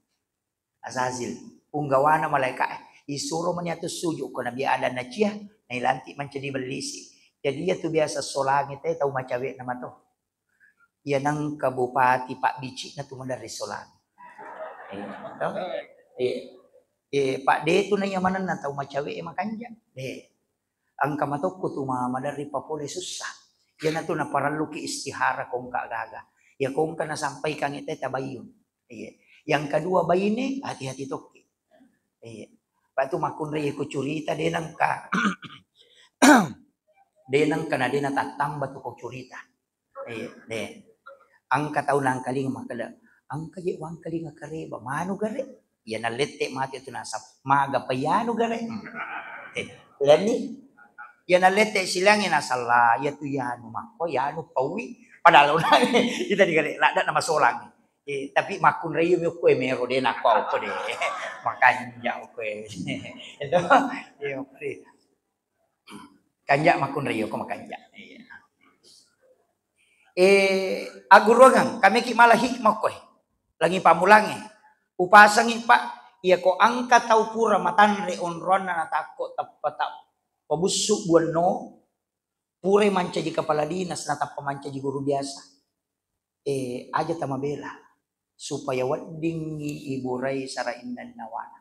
Azazil, punggawana malaika'e, isuro mani atu suju ko Nabi Adam nacia, nailantik mancaji bellisi. Jadi iya tu biasa solangi te tau macawe'na mato. Iya nengka bupati pabbicikna tu maderri solangi. Eh, to? Eh, eh, Pak, de tu naiya manenna tau macawe'e makanja. Eh, engka matokku tu ma-, maderri papole sussa. Iyana tu naparelluki istihara kongka gaga. Iya kongka nasampaikangi te tabayyun. Iya. Yang kedua baine, hati-hati tokki. Iya. Patu makkunrai ko curita de nengka. De nengka na de natattamba tu ko curita. Iya, de. Engka tau nangkalinga makkeda, engka je wangkalinga kareba, manu gare. Iya nallette mate tu nasab, maga payanu gare. Eh, leni. Iya nallette silangi nasalla, iya tu yanu makko, yanu paui. Padahal ona ita di gare, ladda nama solang. Eh, tapi makkunrai mi okko e mero de nakko okko de. Makanja okko e. Itu, iya, okko de. Kanja makkunrai okko makanja. Iya. Eh, agguruangang, kami ki mala hikmah okko e. Langi pamulangi. Upasangi, Pak, iya ko engka tau pura matanre onroanna natakko teppa ta pabussu buanno, purai mancaji kepala dinas natappa mancaji guru biasa. Eh, aja tamabela supaya weddingngi iburai sarainna nawana.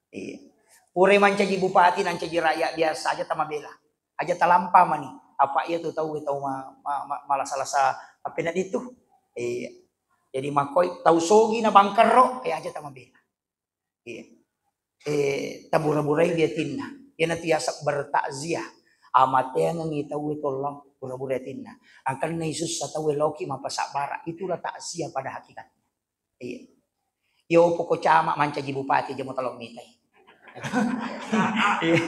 Eh, purai mancaji bupati, nancaji rakyat biasa, aja tamabela. Aja talampa mani. Apa iya tu tau, tau ma-, ma-, ma-, malasa-lasa appena ditu. Eh, Jadi makkoi tau sogi na bangkerro, eh, aja tamabela. Iya. Eh, tabura-burai atinna. Iyanatu yaseng bertakziah. Amateangengngi tauwe tollo, bura-burai atinna. Angkanna isussa tauwe loki mapasabbara. Itulah takziah pada hakikatnya. Iya. Yo poko camat mancaji bupati aja mutalo mitai. Iya.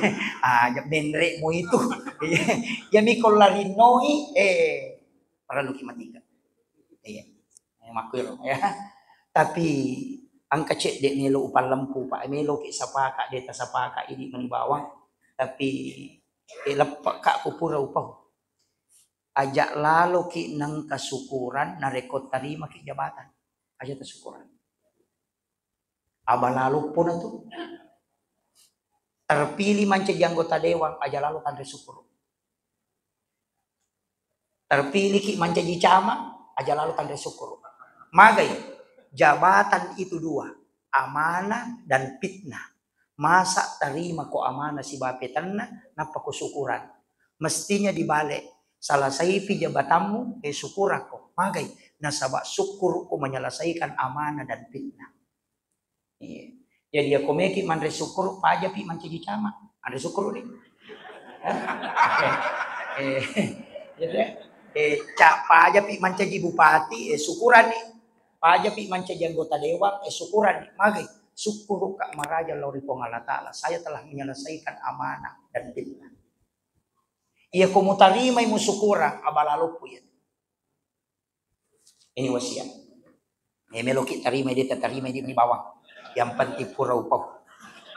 Ah, aja menre mo itu. Iya. Ya miko larinnoi, eh, parelluki matiga. Iya. Eh, makkuiro, ya. Tapi engka cedde melo upallempu, Pak. Meloki sapaka, de tasapaka, idi mani bawang. Tapi, eh, leppeka ko pura upau. Aja laloki nengka syukuran, narekko tarimaki jabatan. Aja tasyukuran. Aba lalo pona tu. Terpilih mancaji anggota dewan, aja lalo tanre syukur. Terpilihki mancaji camat, aja lalo tanre syukur. Magai, jabatan itu dua, amanah dan fitnah. Masa tarima ko amanah sibawa petenna, nappa ko syukuran. Mestinya dibalik, selesaipi jabatanmu, eh, syukurakko. Magai, nasaba syukur ko menyelesaikan amanah dan fitnah. Iya. Jadi, ya, ko meki manre syukur, pajapi mancaji camat. Manre syukur ni. Eh, eh, jadi, eh, ca-, pajapi mancaji bupati, eh, syukurani. Pajapi mancaji anggota dewan, eh, syukurani. Magai, syukuruka maraja lao ri Puang Allah Ta'ala. Saya telah menyelesaikan amanah dan fitnah. Iya, ko mutarimai musyukurang, abalaloppu iya. Ini wasiat. Eh, meloki tarimai, de tatarimai, di bawang. Yang penting pura upau.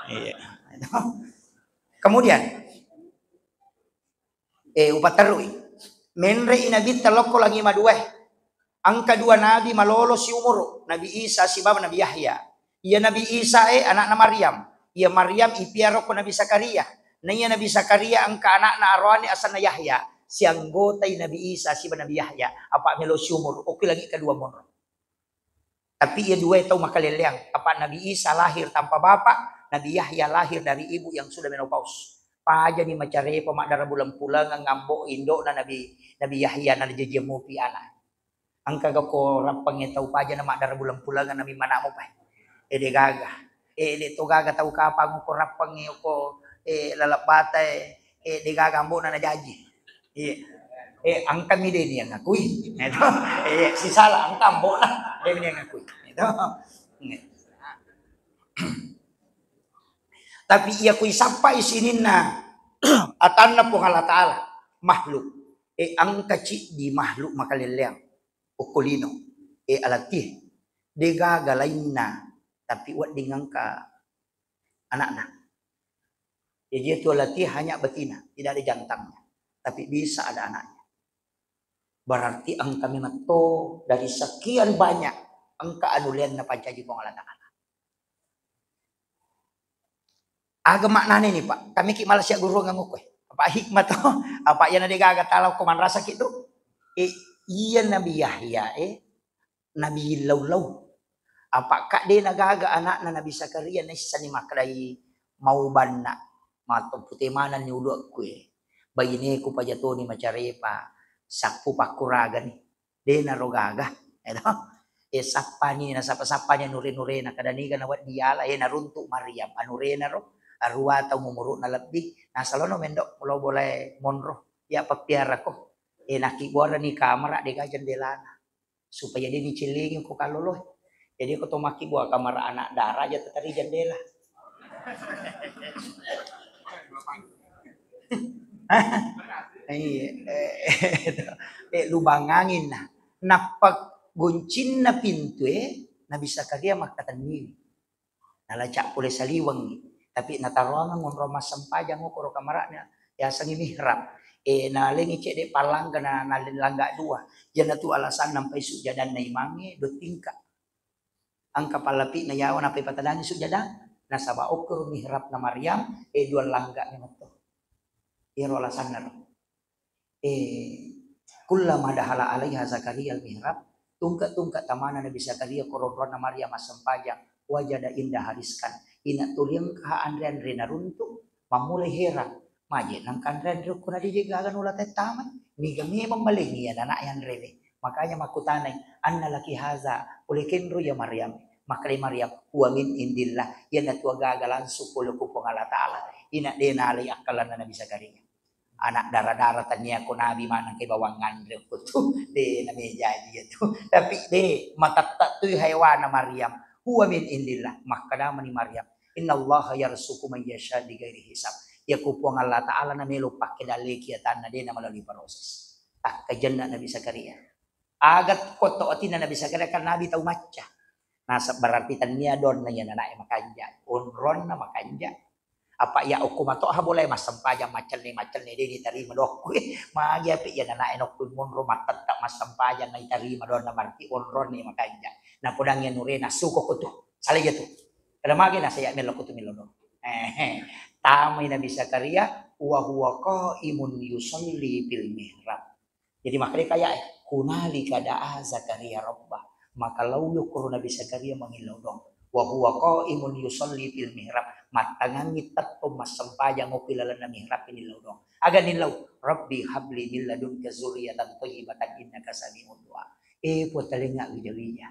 Iya. Kemudian, eh, upaterui. Menrei nabitta lokko langi madue. Engka dua nabi malolo siumuru, Nabi Isa sibawa Nabi Yahya. Iya Nabi Isa e anakna Maryam. Iya Maryam ipiaroko Nabi Zakaria. Na iya Nabi Zakaria engka anakna aroane asenna Yahya. Sianggotai Nabi Isa siba Nabi Yahya. Apa melo siumur. Okki lagi kedua monro. Tapi iya dua tau makalelleang. Apa Nabi Isa lahir tanpa bapak, Nabi Yahya lahir dari ibu yang sudah menopause. Pajani macarepa maddara bulan pulangan ngambo indokna Nabi, Nabi Yahya na jaji mupi anak. Engka ga ko rappangnge tau paja na maddara bulan-pulangan na mimmana'mu pae. Eh, de gaga. Eh, de to gaga tau kapang ko rappangnge ko, eh, laleng bata e, eh, de gaga ambo'na na jaji. Iya. Eh, engka mi de ni yang ngakui. Itu. Eh, sisala engka ambo'na de ni yang ngakui. Itu. Tapi iya kui sappai sininna atanna Puang Allah Ta'ala, makhluk. Eh, engka ciddi makhluk makalelleang. Okko lino, eh, alatih. De gaga lainna, tapi wedding engka anakna. Jadi itu alatih hanya betina, tidak ada jantannya. Tapi bisa ada anaknya. Berarti engka memang to dari sekian banyak engka anuleanna pancaji Puang Allah Ta'ala. Aga maknane ni, Pak? Kami ki malah siak guruang nganggo koe. Apa hikmah to? Apa iya na de gaga tala ko manrasa ki tu? Eh, iya Nabi Yahya, eh, Nabi lau-lau. Apa ka de na gaga anakna Nabi Zakaria naissani makkedai mau banna, mato pute manenni uluakku e. Baineku pajatoni macarepa, sappu pakkuragani. De naro gaga, eto. Eh, sappani, nasappa-sappani anure-nurena, kada niga nawedding yala, eh, naruntuk Maryam anurena ro, arua taung umuru'na lebbi, nasalono mendo mulo bolae monro, ya pappiarako. Eh, nakkibuarani kamara dega jendelana. Supaya de nicellingi ko kalloloe. Jadi ko to makkibua kamara anak dara aja tetari jendela. Iya, eh, eh, lubang angin nah. Nappa goncinna pintue, Nabi Zakaria makkatenniwi. Nalaca pole saliwengngi, tapi nataroangeng onrong massempajang okoro kamara'na, yasengngi mihrab. Eh, nalengi cedde pallangga na, nalangga dua. Iyanatu alasanna nampai sujjadanna imangnge dua tingka. Engka pallapi'na yawa nappai patadangi sujjadang, nasaba okkoro mihrabna Maryam, eh, dua langga memetto. Iyaro alasanna ro. Eh, kullama dahala alaiha Zakaria al-mihrab, tungke-tungke tamana Nabi Zakaria ko ronronna Maryam massempajang, wajada indaha rizqan. Ina tuli engka anre-anre naruntuk, mammulai herang. Maje nangka anre-anre ko na de gaga nula tettamai. Niga memang malengi iya nana anre we. Makanya makkutanai, "Anna laki haza?" Pole kenro ya Maryam. Makkedai Maryam, "Huwa min indillah." Iyanatu agaga langsung pole ku Puang Allah Ta'ala. Ina de nalai akkalanna Nabi Zakaria. Anak dara-dara tania ko nabi maneng ke bawang nganre ko tu. De na mejaji ya tu. Tapi de matetta tu haiwana Maryam. "Huwa min indillah." Makkeda mani Maryam, "Innallaha yarzuqu man yasha bighairi hisab." Ya ku Puang Allah Ta'ala na melo pakke daleki atanna de na melalui proses. Takkajenna Nabi Zakaria. Aga kotto atinna Nabi Zakaria kan nabi tau macca. Nasab berarti tania donna ya nanae makanja. Onronna makanja. Apa ya okko mato ha boleh massempajang macelle-macelle de ditarima dokku. Magi api ya nanae nokku monro mattetta massempajang na itarima donna berarti onronni makanja. Na podang ya nure nasuko ko tu. Salah ya tu. Kada magi na saya melo ko tu melo do. Eh, tamai Nabi Zakaria wa huwa qaimun yusalli fil mihrab. Jadi makkedai kaya e, "Hunalika da'a Zakaria rabbah." Maka laowi okkoro Nabi Zakaria mangillau doang. "Wa huwa qaimun yusalli fil mihrab." Mattangangngi tettong massempajang okko ilalenna mihrab nillau doang. Aga nillau? "Rabbi habli min ladunka zurriyatan thayyibatan innaka sami'ud du'a." Eh, Puang, talengnga wija-wija.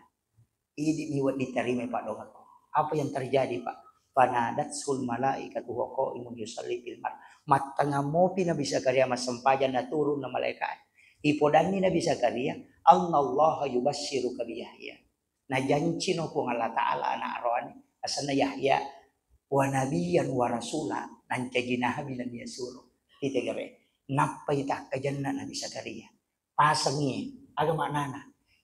Idi'mi wedding tarimai paddoangekku. Apa yang terjadi, Pak? Fanadatsul malaikatu wa qaimun yusalli fil mar. Mattangang mopi Nabi Zakaria massempajang, naturunna malaika'e. Ipodanni Nabi Zakaria, "Annallaha yubassiruka bi Yahya." Najancino Puang Allah Ta'ala anak roani, asenna Yahya, "wa nabiyyan wa rasula," nancaji nabi nania suro. Itegere. Nappai takkajenna Nabi Zakaria. Pasengngi, aga maknana?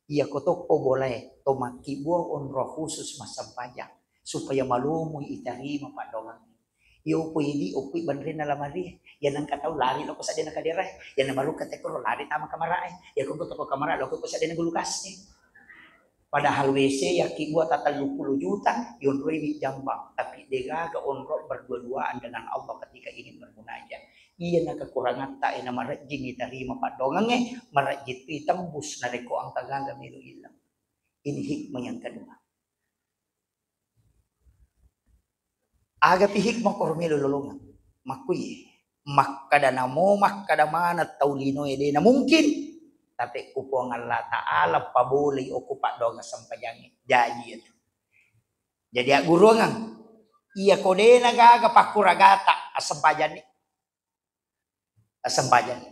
Iya ko tokko bolae, to makkibua onro khusus massempajang, supaya malomoi itarima paddoangengnge. Iya upo idi, upo banrenna lamarie, iya nengka tau lari loko seddena kaderae, iya namarukka tekkoro lari tama kamarae, iya ko toko kamara loko ko seddena gulukasnge. Padahal W C yakkibua ta telluppulo juta, yonroiwi jambang, tapi degaga onro berdua-duaan dengan Allah ketika ingin bermunajat. Iyana kekurangatta e namarejjing itarima paddoangengnge, marejjing tu itembus narekko engka gaga melo ileng. Ini hikmah yang kedua. Agapi hikmah koro melo lolongeng. Makkui, makkada namo, makkada maneng tau linoe de na mungkin. Tapi ku Puang Allah Ta'ala pabolei okko paddoangeng sempajangnge. Jaji itu. Jadi agguruangeng. Iya ko de na gaga pakkuragata assempajanni. Assempajang.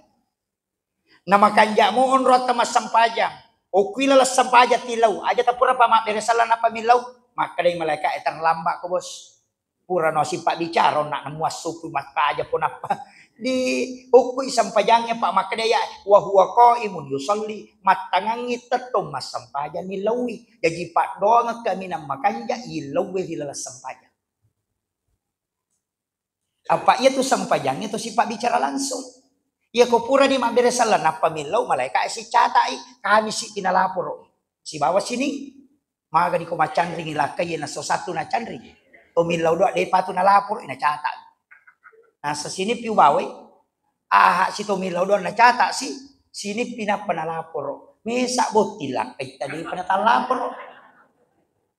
Namakanja'mo onro atta massempajang. Okui laleng sempajang tilau. Aja tapura pa mabbere sallang nappa millau. Makkedai malaika e, "Terlambat ko, Bos. Pura no sipabbicara, onna namuassupui mattaja po nappa." Di okui sempajangnge, Pak, makkedai ya, "Wa huwa qaimun yusalli." Mattangangngi tettong massempajang nillaui. Jaji paddoangeng kaminang makanja illaue ri laleng sempajang. Apa iya tu sempajangnge tu sipabbicara langsung. Iya ko purani mabbere sallang nappa millau, malaika e sicata'i, kami si pinalaporo. Sibawa sining. Magani ko macanringi lakkai na so satu nacanring. To millau doa de patu nalaporo, nacata. Nasa sini piu bawai. Aha si to millau doa nacata si, sini pinappa nalaporo. Mesa botting lakkai tadi pada talaporo.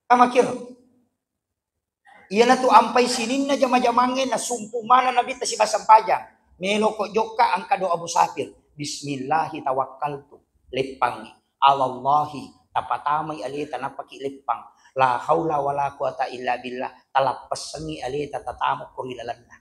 Amakiro. Iyanatu ampai sininna jama-jamangnge nasumpu maneng Nabitta sibawa sempajang. Meloko jokka engka doa musafir. "Bismillahi tawakkaltu." Leppangngi. "Alallahi," tapatamai aleta nappaki leppang. "La haula wala quwata illa billah." Talappessengngi aleta tatamukko ri lalenna.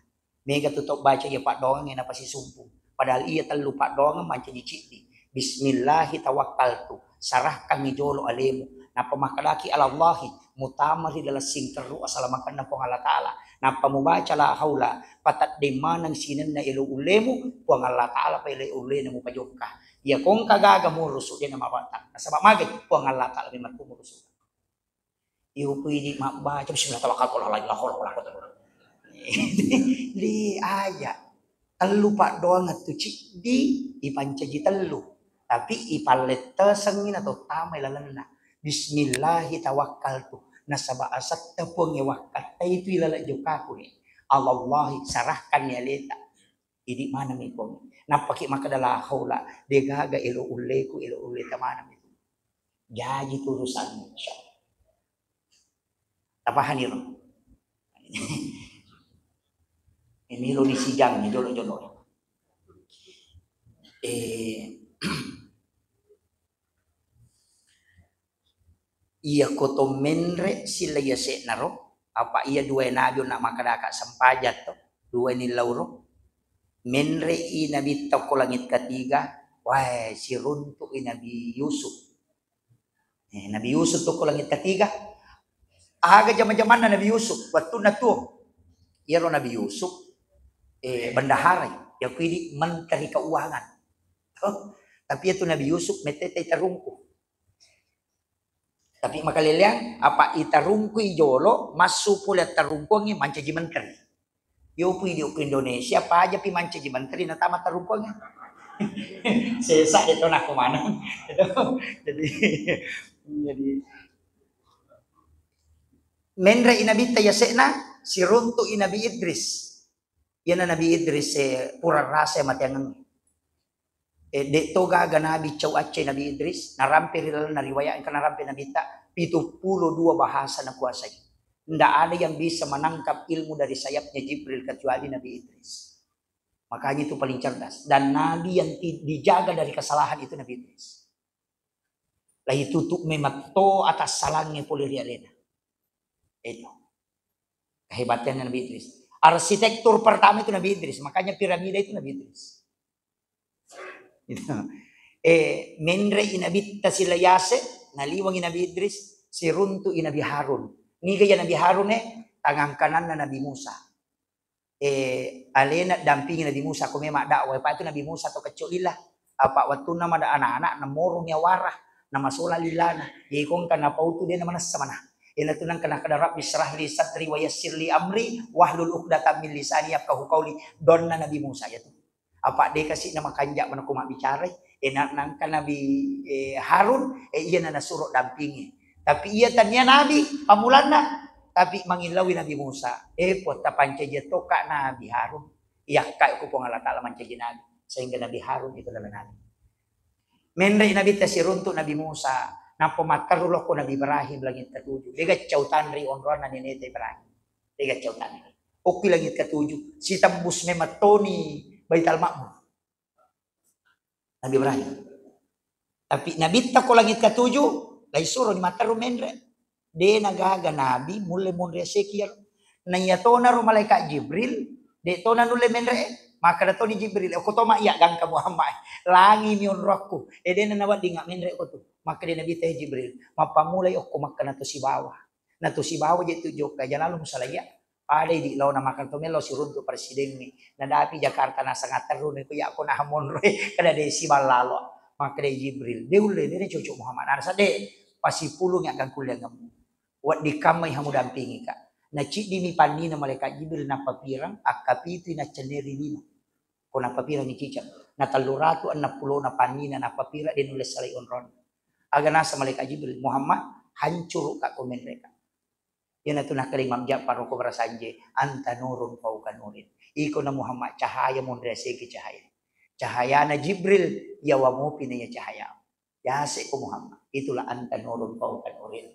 Mega tu tau baca iya paddoangengnge napasisumpu. Padahal iya tellu paddoangeng mancaji ciddi. "Bismillahi tawakkaltu," sarahkangngi jolo alemu. Nappa makkedaki, "Alallahi," mutama ri laleng singkerru asalamakenna Puang Allah Ta'ala. Nappa mubaca, "La haula," pateddeng maneng sinenna elo ullemu, Puang Allah Ta'ala pa elo ullena mupajokka. Iya kongka gaga murusu, dena mabatta. Nasaba magai? Puang Allah Ta'ala memang tu murusu. Iupu idi mabbaca, "Bismillah, tawakkaltu ala Allah, la haula wala quwwata illa billah." Di aja. Tellu paddoangeng tu ciddi, ipancaji tellu. Tapi ipallettesengngi natottamai lalenna. "Bismillahi tawakkaltu." Nasaba asetta Puang e wakkattai tu ilaleng jokkaku e. "Alallahi," sarahkanni aleta. Idi maneng mi Puang. Nappaki makkeda, "La haula," degaga elo ulleku, elo ulleta maneng mi. Jaji tu urusanmu, insyaallah. Tapahani ro? Ini lo ni sijang ni jolo-jolo. Eh, Iya ko to menre sila yase'na ro, apa iya dua nabi onna makkadaka sempajang to, dua ni lauro. Menre i nabitta ko langit ketiga, wae siruntu i Nabi Yusuf. Eh, Nabi Yusuf to ko langit ketiga. Aga jama-jamanna Nabi Yusuf, wattunna tuo. Iyaro Nabi Yusuf, eh, bendaharai, ya kuidi menteri keuangan. Oh, tapi itu Nabi Yusuf metete tarungku. Tapi makaleleang, apa itarungkui jolo, massu pole tarungkuangi mancaji menteri. Yo pui di okko Indonesia, paja pi mancaji menteri natama tarungkuangi. Sesa de to nako maneng. Jadi, jadi menre i nabitta yase'na, siruntu i Nabi Idris. Iyana Nabi Idris, eh, pura rasa mateangeng. Eh, de to gaga nabi cau accai Nabi Idris, narampe ri lalenna riwayat engka narampe nabitta, pitu puluh dua bahasa nakuasai. Ndak ada yang bisa menangkap ilmu dari sayapnya Jibril kecuali Nabi Idris. Makanya itu paling cerdas. Dan nabi yang ti-, dijaga dari kesalahan itu Nabi Idris. Lai tutup memang to atas salangnya pole ri alena. Itu. Kehebatannya Nabi Idris. Arsitektur pertama itu Nabi Idris. Makanya piramida itu Nabi Idris. Gitu. Eh, menre i nabitta sila yase, naliwangi Nabi Idris, siruntu i Nabi Harun. Niga ya Nabi Harun, eh? Tangan kananna Nabi Musa. Eh, alena dampingi Nabi Musa, ko memang dakwah, pa itu Nabi Musa to kecco lila. Apa wattunna mada anak-anak, namorong ya warah, namasola lilana. Ye kongka napautu de namanessa mana. Ina tu nangka nakada, "Rabbi syrah li sadri wa yassir li amri wahlul uqdatam min lisani yafqahu qauli." Donna Nabi Musa ya tu. Apa de kasi na makanja mana ko mabbicara. Ina nangka Nabi, eh, Harun, eh, iya na nasuro dampingi. Tapi iya tania nabi pamulanna, tapi mangillaui Nabi Musa. Eh, puatta pancaji toka Nabi Harun. Iyakka ko Puang Allah Taala mancaji nabi, sehingga Nabi Harun itu adalah nabi. Menre nabitta siruntu Nabi Musa, nappa matteru lokko Nabi Ibrahim langit ketujuh. Dega cau tanri onroanna neneta Ibrahim. Dega cau tanri. Okki langit ketujuh, sitembus memang toni Baitul Makmur. Nabi Ibrahim. Tapi nabitta ko langit ketujuh, lai suroni matteru menre. De nagaga nabi mulle monri aseki iyaro. Na iya tonaro malaikat Jibril, de tona nulle menre. Makkada toni Jibril, "Okko toma iya gangka Muhammad. Langi mi onroakku." Eh, de na nawedding menre ko tu. Makkada nabitta, "Eh, Jibril, mappammulai okko makkana to sibawa." Na to sibawa je tu jokka, jalalu musalaiya. Pada idi laona makan to melo siruntu presidengnge. Nadapi Jakarta nasang atterruni ko iya ko naha monroe, kada de siballalo. Makkeda Jibril, "De ulle, de cocok Muhammad." Nasa de pasipulungi akan kuliah ngemu. Wedding kammai hamu dampingi ka. Naciddimi pannina malaikat Jibril nappa pirang, akkapitui naccenneri lino. Ko nappa pirangi cicak. Na tellu ratu enneng pulona pannina nappa pirang de nulle salai onronna. Aga nasa malaikat Jibril, "Muhammad, hancuru ka ko menre ka." Iyanatu nakkeda Imam Ja'far ko barasanje, "Anta nurun fauqa nurin." Iko na Muhammad cahaya monri aseki cahaya. Cahayana Jibril, yawa mopi na iya cahaya. Yase ko Muhammad. Itulah anta nurun fauqa nurin.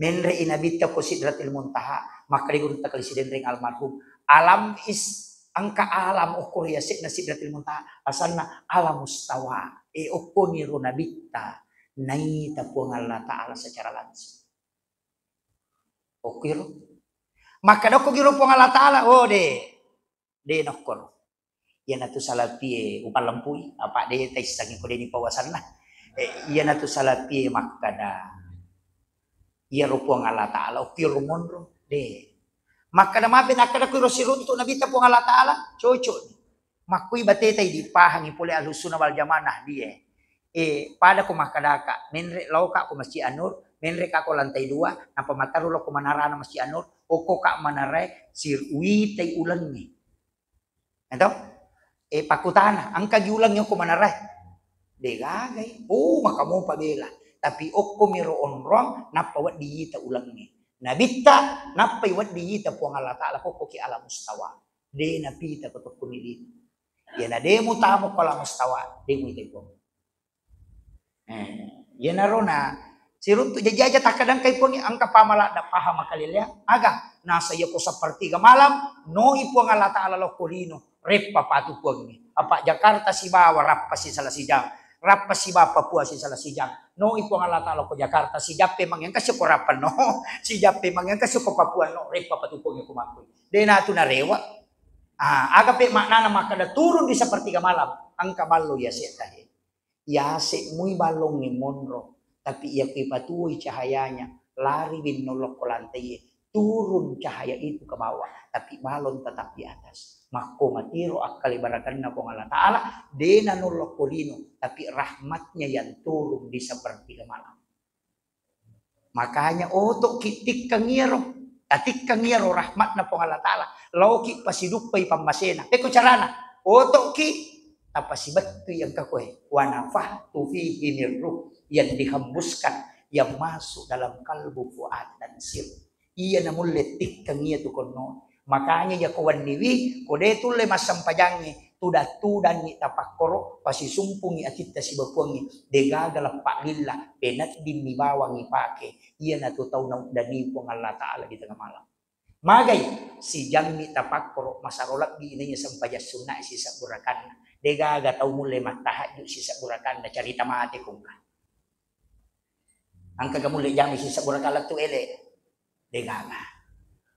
Menre i nabitta ko Sidratil Muntaha, makkeda gurutta kali Sidenreng almarhum. Alam is, engka alam okko ri yasekna Sidratil Muntaha, asanna Alam Mustawa. E okko niro nabitta naita Puang Allah Ta'ala secara langsung. Okkiro. Makkeda okko giro Puang Allah Ta'ala, oh de, de nokkoro. Iyanatu salapie upallempui, apa de taissangi ko de ni pawasanna. Eh, iyanatu salapie makkeda, iyaro Puang Allah Ta'ala, okkiro monro, de. Makkeda mape nakkeda kuiro siruntu nabitta Puang Allah Ta'ala, cocok. Makkui bateta idi pahangi pole Ahlussunnah wal Jamaah Nahdiyah. Eh, pada ko makkedaka, menre laoka ko Masjid An-Nur, menre ka ko lantai dua, nappa mataru lo ko manarana Masjid An-Nur, okko ka manarae, sir-, witai ulengnge. Eto? Eh, pakutana, engka gi ulengnge okko manarae? Degagai. Oh, maka mopa bela. Tapi okko miro onrong, nappa wedding yita ulengnge. Nabitta, nappai wedding yita Puang Allah Ta'ala, kokko ki Alam Mustawa. De napita ko tokko milini. Iyana de mutama ko Alam Mustawa, de muitai Puang. Eh, iyanaro na siruntu jaji aja takkadangkai Puang, engka pamala da paham makaleleang. Aga, nasa iya ko sepertiga malam, noi Puang Allah Ta'ala lokko lino, reppa patu Puangnge. Apa Jakarta sibawa rappa sisala sijang, rappa sibawa Papua sisala sijang, No i Puang Allah Ta'ala ko Jakarta, sijappe mangengka siko Rappan no, sijappe mangengka siko Papua no, reppa patupongi ko makkoi. De natu narewa. Ah, aga pe maknana makkada turun di sepertiga malam, engka ballo ya setta he. Yase mui ballongnge monro, tapi iya kui patuoi cahayanya, lari winno lokko lantai, turun cahaya itu ke bawah, tapi balon tetap di atas. Makko matiro akkale barakanna Puang Allah Ta'ala, dena nollokko lino, tapi rahmatnya yang turun di sepertiga malam. Makanya otoki tikkang iyaro, tatikkang iyaro rahmatna Puang Allah Ta'ala, laoki pasiduppai pammasena. Pekko carana, otoki tapasibettui engka koe, wa nafakhtu fihi min ruh, yang dihembuskan, yang masuk dalam kalbu, fuad dan sir. Iya namulle tikkeng iya tu konno. Makanya iya ko wenniwi, ko de tulle massempajangngi, tudang-tudangngi tapakkoro, pasisumpungngi atitta sibawa Puangnge, degaga leppa lilla, peneddimmi bawang ipake. Iyanatu tau nauddani Puang Allah Ta'ala di tengah malam. Magai, sijammi tapakkoro, masaro lebbi inaiya sempajang sunna sisebbu rakanna. Degaga tau mulle mattahajju sisebbu rakanna, carita mate kongka. Engkaga mulle jami sisebbu rakanna tu ele? Degaga.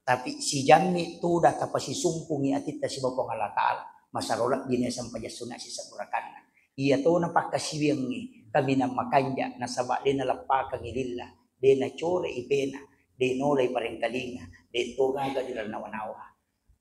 Tapi sijammi tuda tapasisumpungngi atitta sibawa Puang Allah Ta'ala, masaro lebbi ne sempajang sunna sisebbu rakanna. Iya tona pakkasiwiangngi kaminang makanja, nasaba de naleppakengngi lilla, de nacore ipena, de nolai parengkalinga, de to gaga dirannawa-nawa.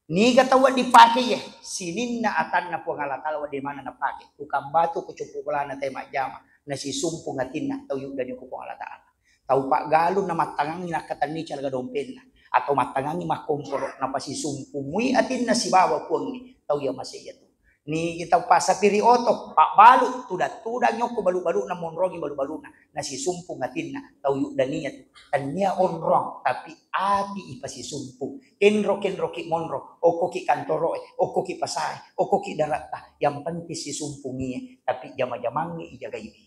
Niga tau wedding pake iye? Sininna atanna Puang Allah Ta'ala wedding maneng napake. Tukang batu ko coppo bolana tae majjama, nasisumpung atinna tau yuddani ko Puang Allah Ta'ala. Tau paggalung namattangangngi nakkatenni caraga dompenna, atau mattangangngi makkomporo, napasisumpung mui atinna sibawa Puangnge, tau iya mase iyatu. Ni tau pasapiri oto, pabbalu, tudang-tudang nyokko balu-baluna, monrongi balu-baluna, nasisumpung atinna tau yuddani iyatu. Tennia onrong, tapi ati ipasisumpung. Kenro-kenroki monro, okkoki kantoroe, okkoki pasae, okkoki daratta, yang penting sisumpungie, tapi jama-jamangnge ijagaiwi.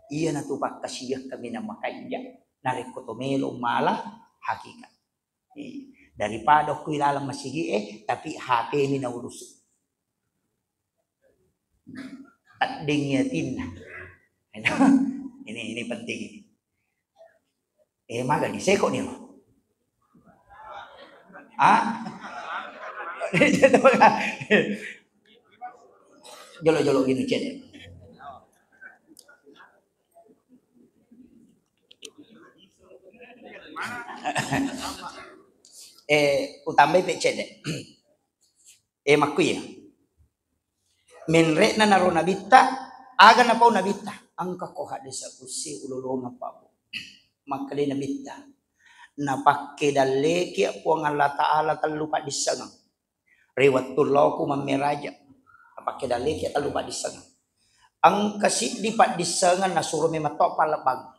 Iyanatu pakkasiwiang kaminang makanja, narekko to melo mala hakikat. Eh, daripada okko ilalang masigi'e, tapi H P-ni naurus. Teddingngi atinna. Ini, ini penting ini. Eh, maga ni seko ni. Ah? Jolo-jolo gini cedde. Eh, utambai pe cedde. Eh, makkuya. Menre'na naro nabitta, aga napau nabitta? Engka ko hadis kusi ulolongeng, Pak, Bu. Makkeda nabitta, napakke dalleki Puang Allah Ta'ala tellu paddissengeng. Ri wettu lao ku mammeraja, napakke dalleki tellu paddissengeng. Engka siddi paddissengeng nasuro memetto pallebbang.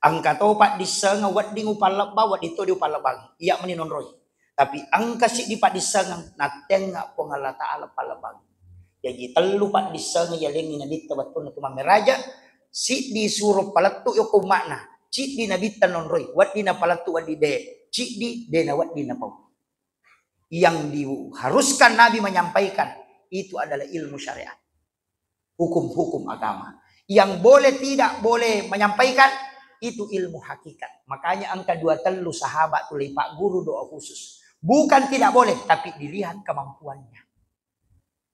Engka to paddissengeng wedding upallebbang, wedding to di upallebbang. Iya meni nonroi. Tapi engka siddi paddissengeng nattengnga Puang Allah Ta'ala pallebbang. Jaji tellu paddissengeng yalengngi nabitta wettunna tu mammeraja, siddi suro palettu yoko umma'na, siddi nabitta nonroi, wedding napalettu wedding de, siddi de na wedding napau. Yang diharuskan Nabi menyampaikan itu adalah ilmu syariat, hukum-hukum agama. Yang boleh tidak boleh menyampaikan itu ilmu hakikat. Makanya engka dua tellu sahabat tu leipagguru doa khusus. Bukan tidak boleh, tapi dilihat kemampuannya.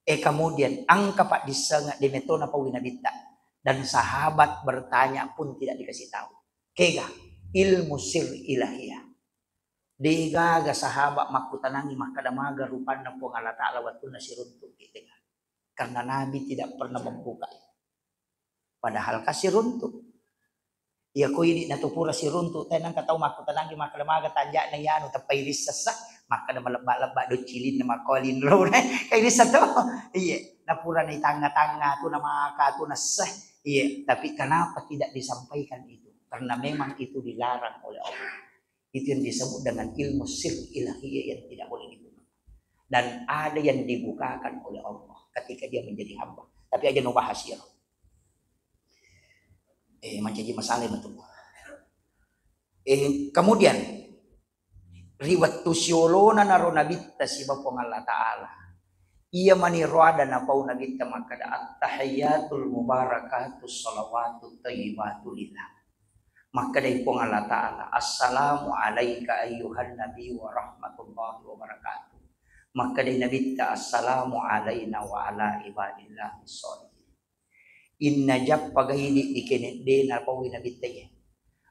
Eh, kemudian engka paddissengeng de metto napaui nabitta. Dan sahabat bertanya pun tidak dikasih tahu. Kega ilmu sir ilahiyah. Degaga sahabat makkutanangi makkeda maga rupanna Puang Allah Ta'ala wettunna siruntu'ki, degaga. Karena Nabi tidak pernah membuka. Padahal kasiruntu. Iya ko idi natu pura siruntu, te nengka tau makkutanangi makkeda maga tanja'na iyanu, teppai rissessa, makkeda malebba-lebba do cilinna makko linro. Kai rissa to. Iye, napura ni tangnga-tangnga tu namaka tu nasse. Iye, tapi kenapa tidak disampaikan itu? Karena memang itu dilarang oleh Allah. Itu yang disebut dengan ilmu sir ilahiyah yang tidak boleh dibuka. Dan ada yang dibukakan oleh Allah ketika dia menjadi hamba. Tapi aja no bahas ya. Eh, mancaji masalah itu. Eh, kemudian, ri wettu siolona naro nabitta siba Puang Allah Ta'ala, Iya mani roada napau Nabitta makkeda, "Attahiyatul mubarakatus salawatut thayyibatu lillah." Makkedai Puang Allah Ta'ala, "Assalamu alaika ayyuhan nabi wa rahmatullahi wa barakatuh." Makkedai Nabitta, "Assalamu alaina wa ala ibadillahis sholihin." Inna jappa gaidi dikene de napaui Nabitta iye.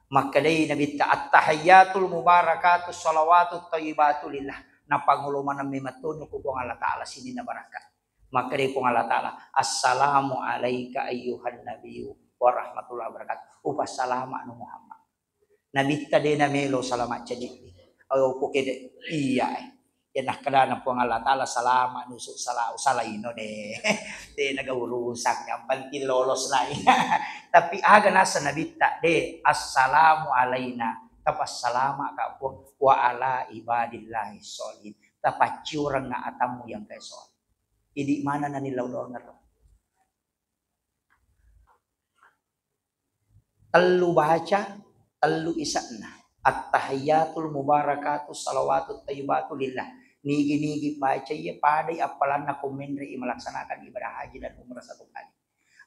Makkedai Nabitta, "Attahiyatul mubarakatus salawatut thayyibatu lillah." Napangolo maneng memettoni ku Puang Allah Ta'ala sininna barakka. Makkedai Puang Allah Ta'ala, "Assalamu alaika ayyuhan nabiyyu wa rahmatullahi wa barakatuh." Upassalama'nu Muhammad. Nabitta de namelo salama ceddi. Ayo pokede iya eh. Ya nakkedana Puang Allah Ta'ala, "Salama nusu sala-, salaino de." De naga urusan, yang penting lolos na iya. Tapi aga nasa Nabitta de, "Assalamu alaina." Tapassalama ka Puang, "Wa ala ibadillahi sholihin." Tapacciurengnga atammu yang kae soleh. Idi mana nani lau doang ero. Tellu baca, tellu ise'na. Attahiyatul mubarakatu salawatut thayyibatu lillah. Nigi-nigi baca iya padai appalanna ko menre i melaksanakan ibadah haji dan umrah satu kali.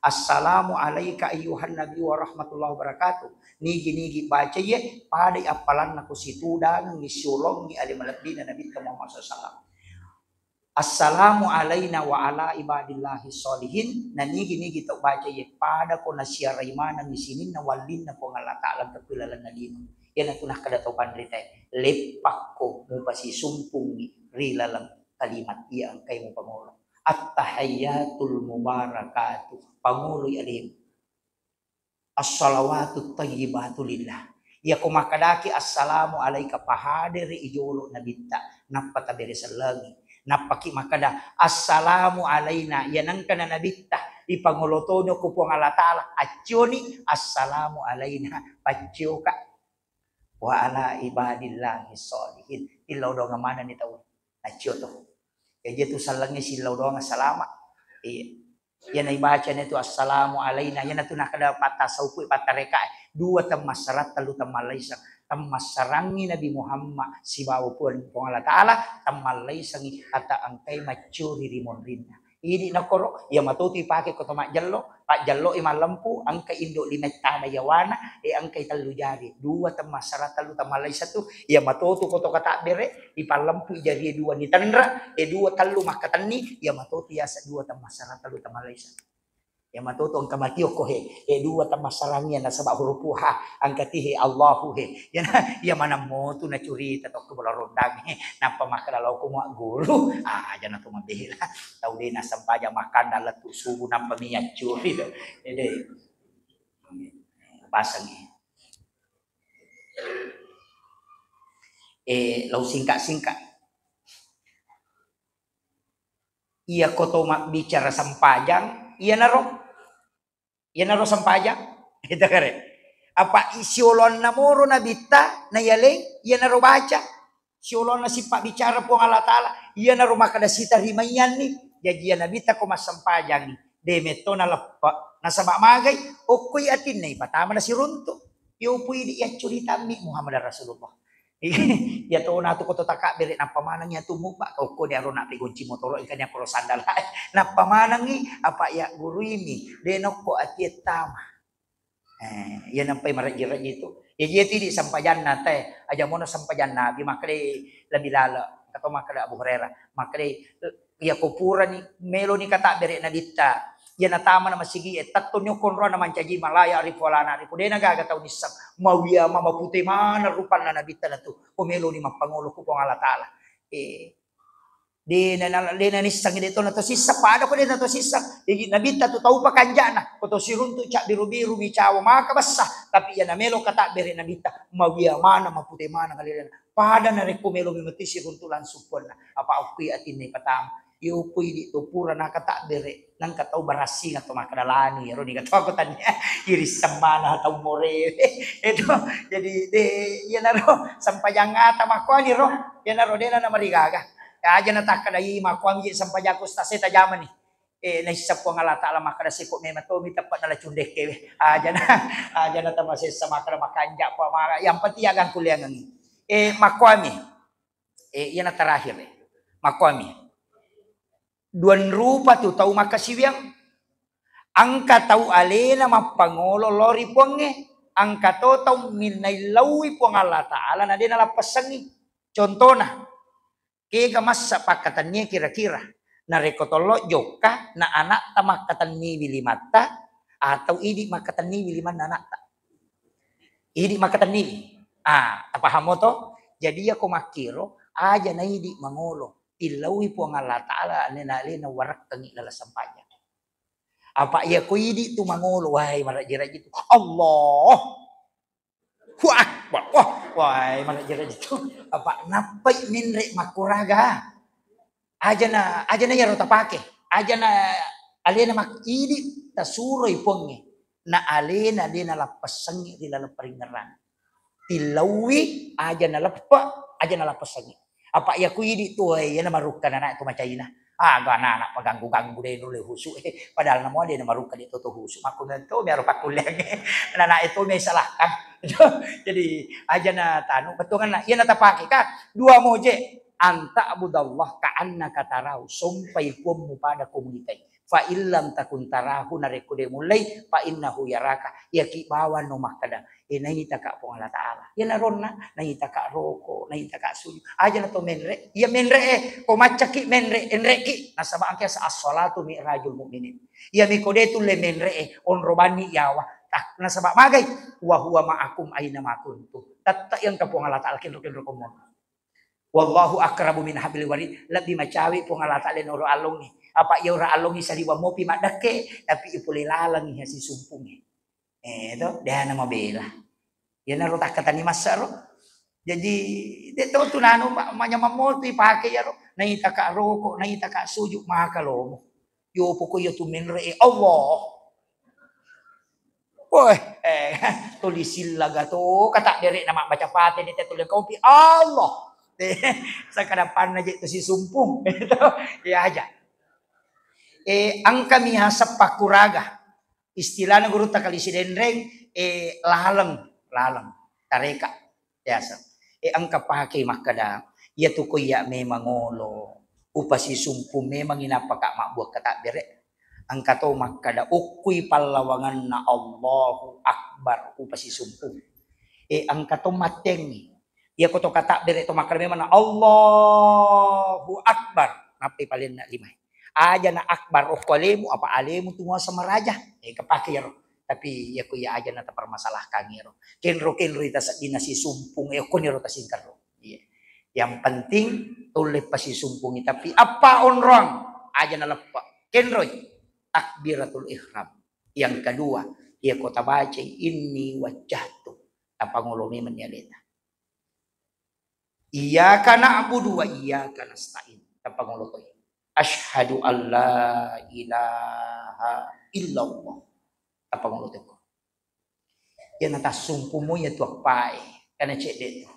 Assalamu alaika ayyuhan nabi wa rahmatullahi wabarakatuh. Nigi-nigi baca iya padai appalanna ko situdangengngi siolongngi ale malebbina Nabitta Muhammad sallallahu alaihi wasallam. Assalamu alaina wa ala ibadillahi sholihin. Nanigi-nigi tau baca iye, pada ko nasiarai manengngi sininna wallinna Puang Allah Ta'ala engka ri lalenna lino. Iyanatu nakkeda tau panritae, "Leppakko mupasisumpungngi ri laleng kalimat iya engkai mupangolo. Attahiyatul mubarakatuh." Pangoloi alemu. Assalawatut thayyibatu lillah. Iyako makkedaki, "Assalamu alaika," pahadere i jolo Nabitta, nappa tabere sellengi. Nappaki makkeda, "Assalamu alaina," iya nengkana Nabitta, ipangolo toni ko Puang Allah Ta'ala, accioni, "Assalamu alaina," paccio ka. "Wa ala ibadillahi sholihin." Tillau doang manenni tau. Naccio to. Jaji tu sallengnge sillau doang salama. Iya. Iyana ibacana tu assalamu alaina, iyanatu nakkeda pattasaupui pattarekae, dua temmassarang, tellu temmallaisang. Temmassarangngi Nabi Muhammad sibawa Puang, Puang Allah Ta'ala, temmallaisangngi ata engkai maccuri ri monrinna. Idi nakoro, iya matotu ipake ko to majjello, pajjelloi mallempu, engka indo lima tana yawana, e engkai tellu jari, dua temmassarang, tellu temmallaisang tu, iya matotu ko to katabbere, ipallempu jarie dua nitenre, e dua tellu makkatenni, iya matotu yaseng dua temmassarang, tellu temmallaisang. Iya matoto engka matiokko he, e dua temmassarangngi nasaba huruf ha, engka ti he Allahu he. Iyana, iya maneng motu nacurita tokko bola rondang he, nappa makkeda lao ko mua guru, ah, ajana to mabela. Tau de nassempajang makkanda lettu subuh nappa mi accuri to. Ede. Pasang he. Eh, lau singkat-singkat. Iyako to mabbicara sempajang, iyanaro, iyanaro sempajang. Ita kare. Apa i-, siolonna moro Nabitta nayaleng, iyanaro baca. Siolonna sipabbicara Puang Allah Ta'ala, iyanaro makkeda sitarimaiyanni. Jaji iya Nabitta ko massempajangi, de metto naleppe. Nasaba magai, okkoi atinna ipatama nasiruntu. Yopui di yaccuritammi Muhammad Rasulullah. Iya tona tu ko to takabbere, nappa maneng iya tu mubba, okko ni arona pegonci motoro, engka ni akkoro sandala. Nappa manengngi, apa iya guruimi, de nokko atie tama. Eh, iya nampai marejji-rejji tu. Iya, iya tu di sempajanna te, aja mono sempajanna, bi makkeda lebih lala, atau makkeda Abu Hurairah, makkeda, iya ko purani, meloni katabbere Nabitta. Iya natamana masigi e, tettoni okko onrona mancaji ma la ya'rifu wa la na'rifu. Dena gaga tau nisseng. Mawiya ma mapute maneng rupanna Nabitta natu. Ko meloni mappangolo ku Puang Allah Ta'ala. Eh, dena na-, dena nisseng, de to na to sisseng, pada ko de na to sisseng. Jadi Nabitta tu tau pakanjana. Ko to siruntu cabbiru-biru mi cawa maka bessa. Tapi iya namelo katabbere Nabitta. Mawiya maneng mapute maneng alena. Pada narekko melo memeti siruntu langsung puanna. Apa okkoi atinna ipatama. Yopoi di to pura nakatabbere, nangka tau barassing atau makkeda lanu, iyaro niga to aku tania, iri semmana tau more. Itu jadi de, iyanaro sempajang ata makkuani ro, iyanaro dena namarigaga. Ya aja natakkedai makkuami je sempajangku stase tajamani. Eh, naisseng Puang Allah Ta'ala makkeda seko memang tomi teppa'na la cundekkewe. Ajana, ajana tamasessa makkeda makanja pa mara. Yang penting ya gangkuliangengi. Eh, makkuami. Eh, iyana terakhir, eh. Makkuami. Duang rupa tu tau makkasiwiang. Engka tau alena mappangolo lao ri Puangnge, engka to tau minnaillauwi Puang Allah Ta'ala na de nalappessengngi. Contona, kega massa pakkatennie kira-kira? Narekko tollo jokka na anakta makkatenniwi limatta atau idi makkatenniwi limanna anakta? Idi makkatenniwi. Ah, tapahamo to? Jadi iyako makkiro, aja na idi mangolo, tillaui Puang Allah Ta'ala alena, alena warekkengngi laleng sempajang. Apa iya ko idi tu mangolo, wai, marajji-rajji tu. Allah. Wah, wah, wah, wai, marajji-rajji tu. Apa nappai menre makkuraga? Ajana, ajana iyaro tapake. Ajana alena mak-, idi tasuroi Puangnge. Na alena, alena lappessengngi ri laleng paringngerang. Tillaui aja naleppe, aja nalappessengngi. Apa iya ku idi tu, eh, iyana marukka nana tu macaina. Ah, ga anak-anak paganggu-ganggu de nulle husu, eh. Padahal namo de na marukka de toto husu. Makkunna to miaro pakkulleangnge. Nana itu mi salahkan. Jadi aja na tanu betonganna. Iyana tapake ka dua moje. Anta abudallah ka annaka tarahu. Sompai Puammu pada komunitai. Fa illam takun tarahu, narekko de mullei, fa innahu yaraka, iyaki bawang no makkeda, e, naitaka Puang Allah Ta'ala. Iyanaronna, naitaka roko, naitaka sujud. Aja na to menre, iya menre e, ko maccaki menre, enreki. Nasaba engka as-salatu mi'rajul mu'minin. Iya miko de tulle menre e, onro banni yawa. Tak, nasaba magai, wa huwa ma'akum aina ma kuntum. Tette engka Puang Allah Ta'ala kenro-kenro komo. Wallahu aqrabu min hablil warid, lebbi macawe Puang Allah Ta'ala noro allongnge. Apa iya ora allongnge saliwang mopi maddekke, tapi ipole lalengngi hasisumpungnge. Eh, to, dena mabela. Iyanaro takkatani massaro. Jadi, de to tu nanu ma-, manyamang motu ipake iyaro. Naitaka roko, naitaka sujud, maka lomo. Yo poko iya tu menre e Allah. Woi, eh, tuli sillaga to, kata derek na mabbaca Fatihah ni te tuli kopi. Allah. Eh, sakadapanna je tu sisumpung. Iya aja. Eh, engka mi haseng pakkuraga. Istilahna gurutta Kali Sidenreng, eh, laleng, laleng. Tareka. Biasa. Eh, engka pake makkeda, iya tu ko iya memang olo, upasisumpung memang inappa ka mabbuang katabbere. Engka to makkeda, ukkui pallawanganna Allahu Akbar, upasisumpung. Eh, engka to mattengngi. Iya ko to katabbere to makkeda memang na Allahu Akbar, nappai palenna lima. Aja na akbar okko alemu, apa alemu tu muaseng maraja. Eh, kepake iyaro. Tapi iya ko iya aja na tapermasalahkan iyaro. Kenro-kenro ita seddina sisumpung, eh, okko niro tasingkerro. Iya. Yang penting tulle pasisumpungi, tapi apa onroang aja na leppa. Kenroi takbiratul ihram. Yang kedua, iya ko tabacai inni wajjahtu. Tapangolo memang ni aleta. Iyyaka na'budu wa iyyaka nasta'in. Tapangolo toi. Asyhadu an la ilaha illallah. Tapangolo toi ko. Iya na tassumpumu iya tu appae. Kana cedde tu.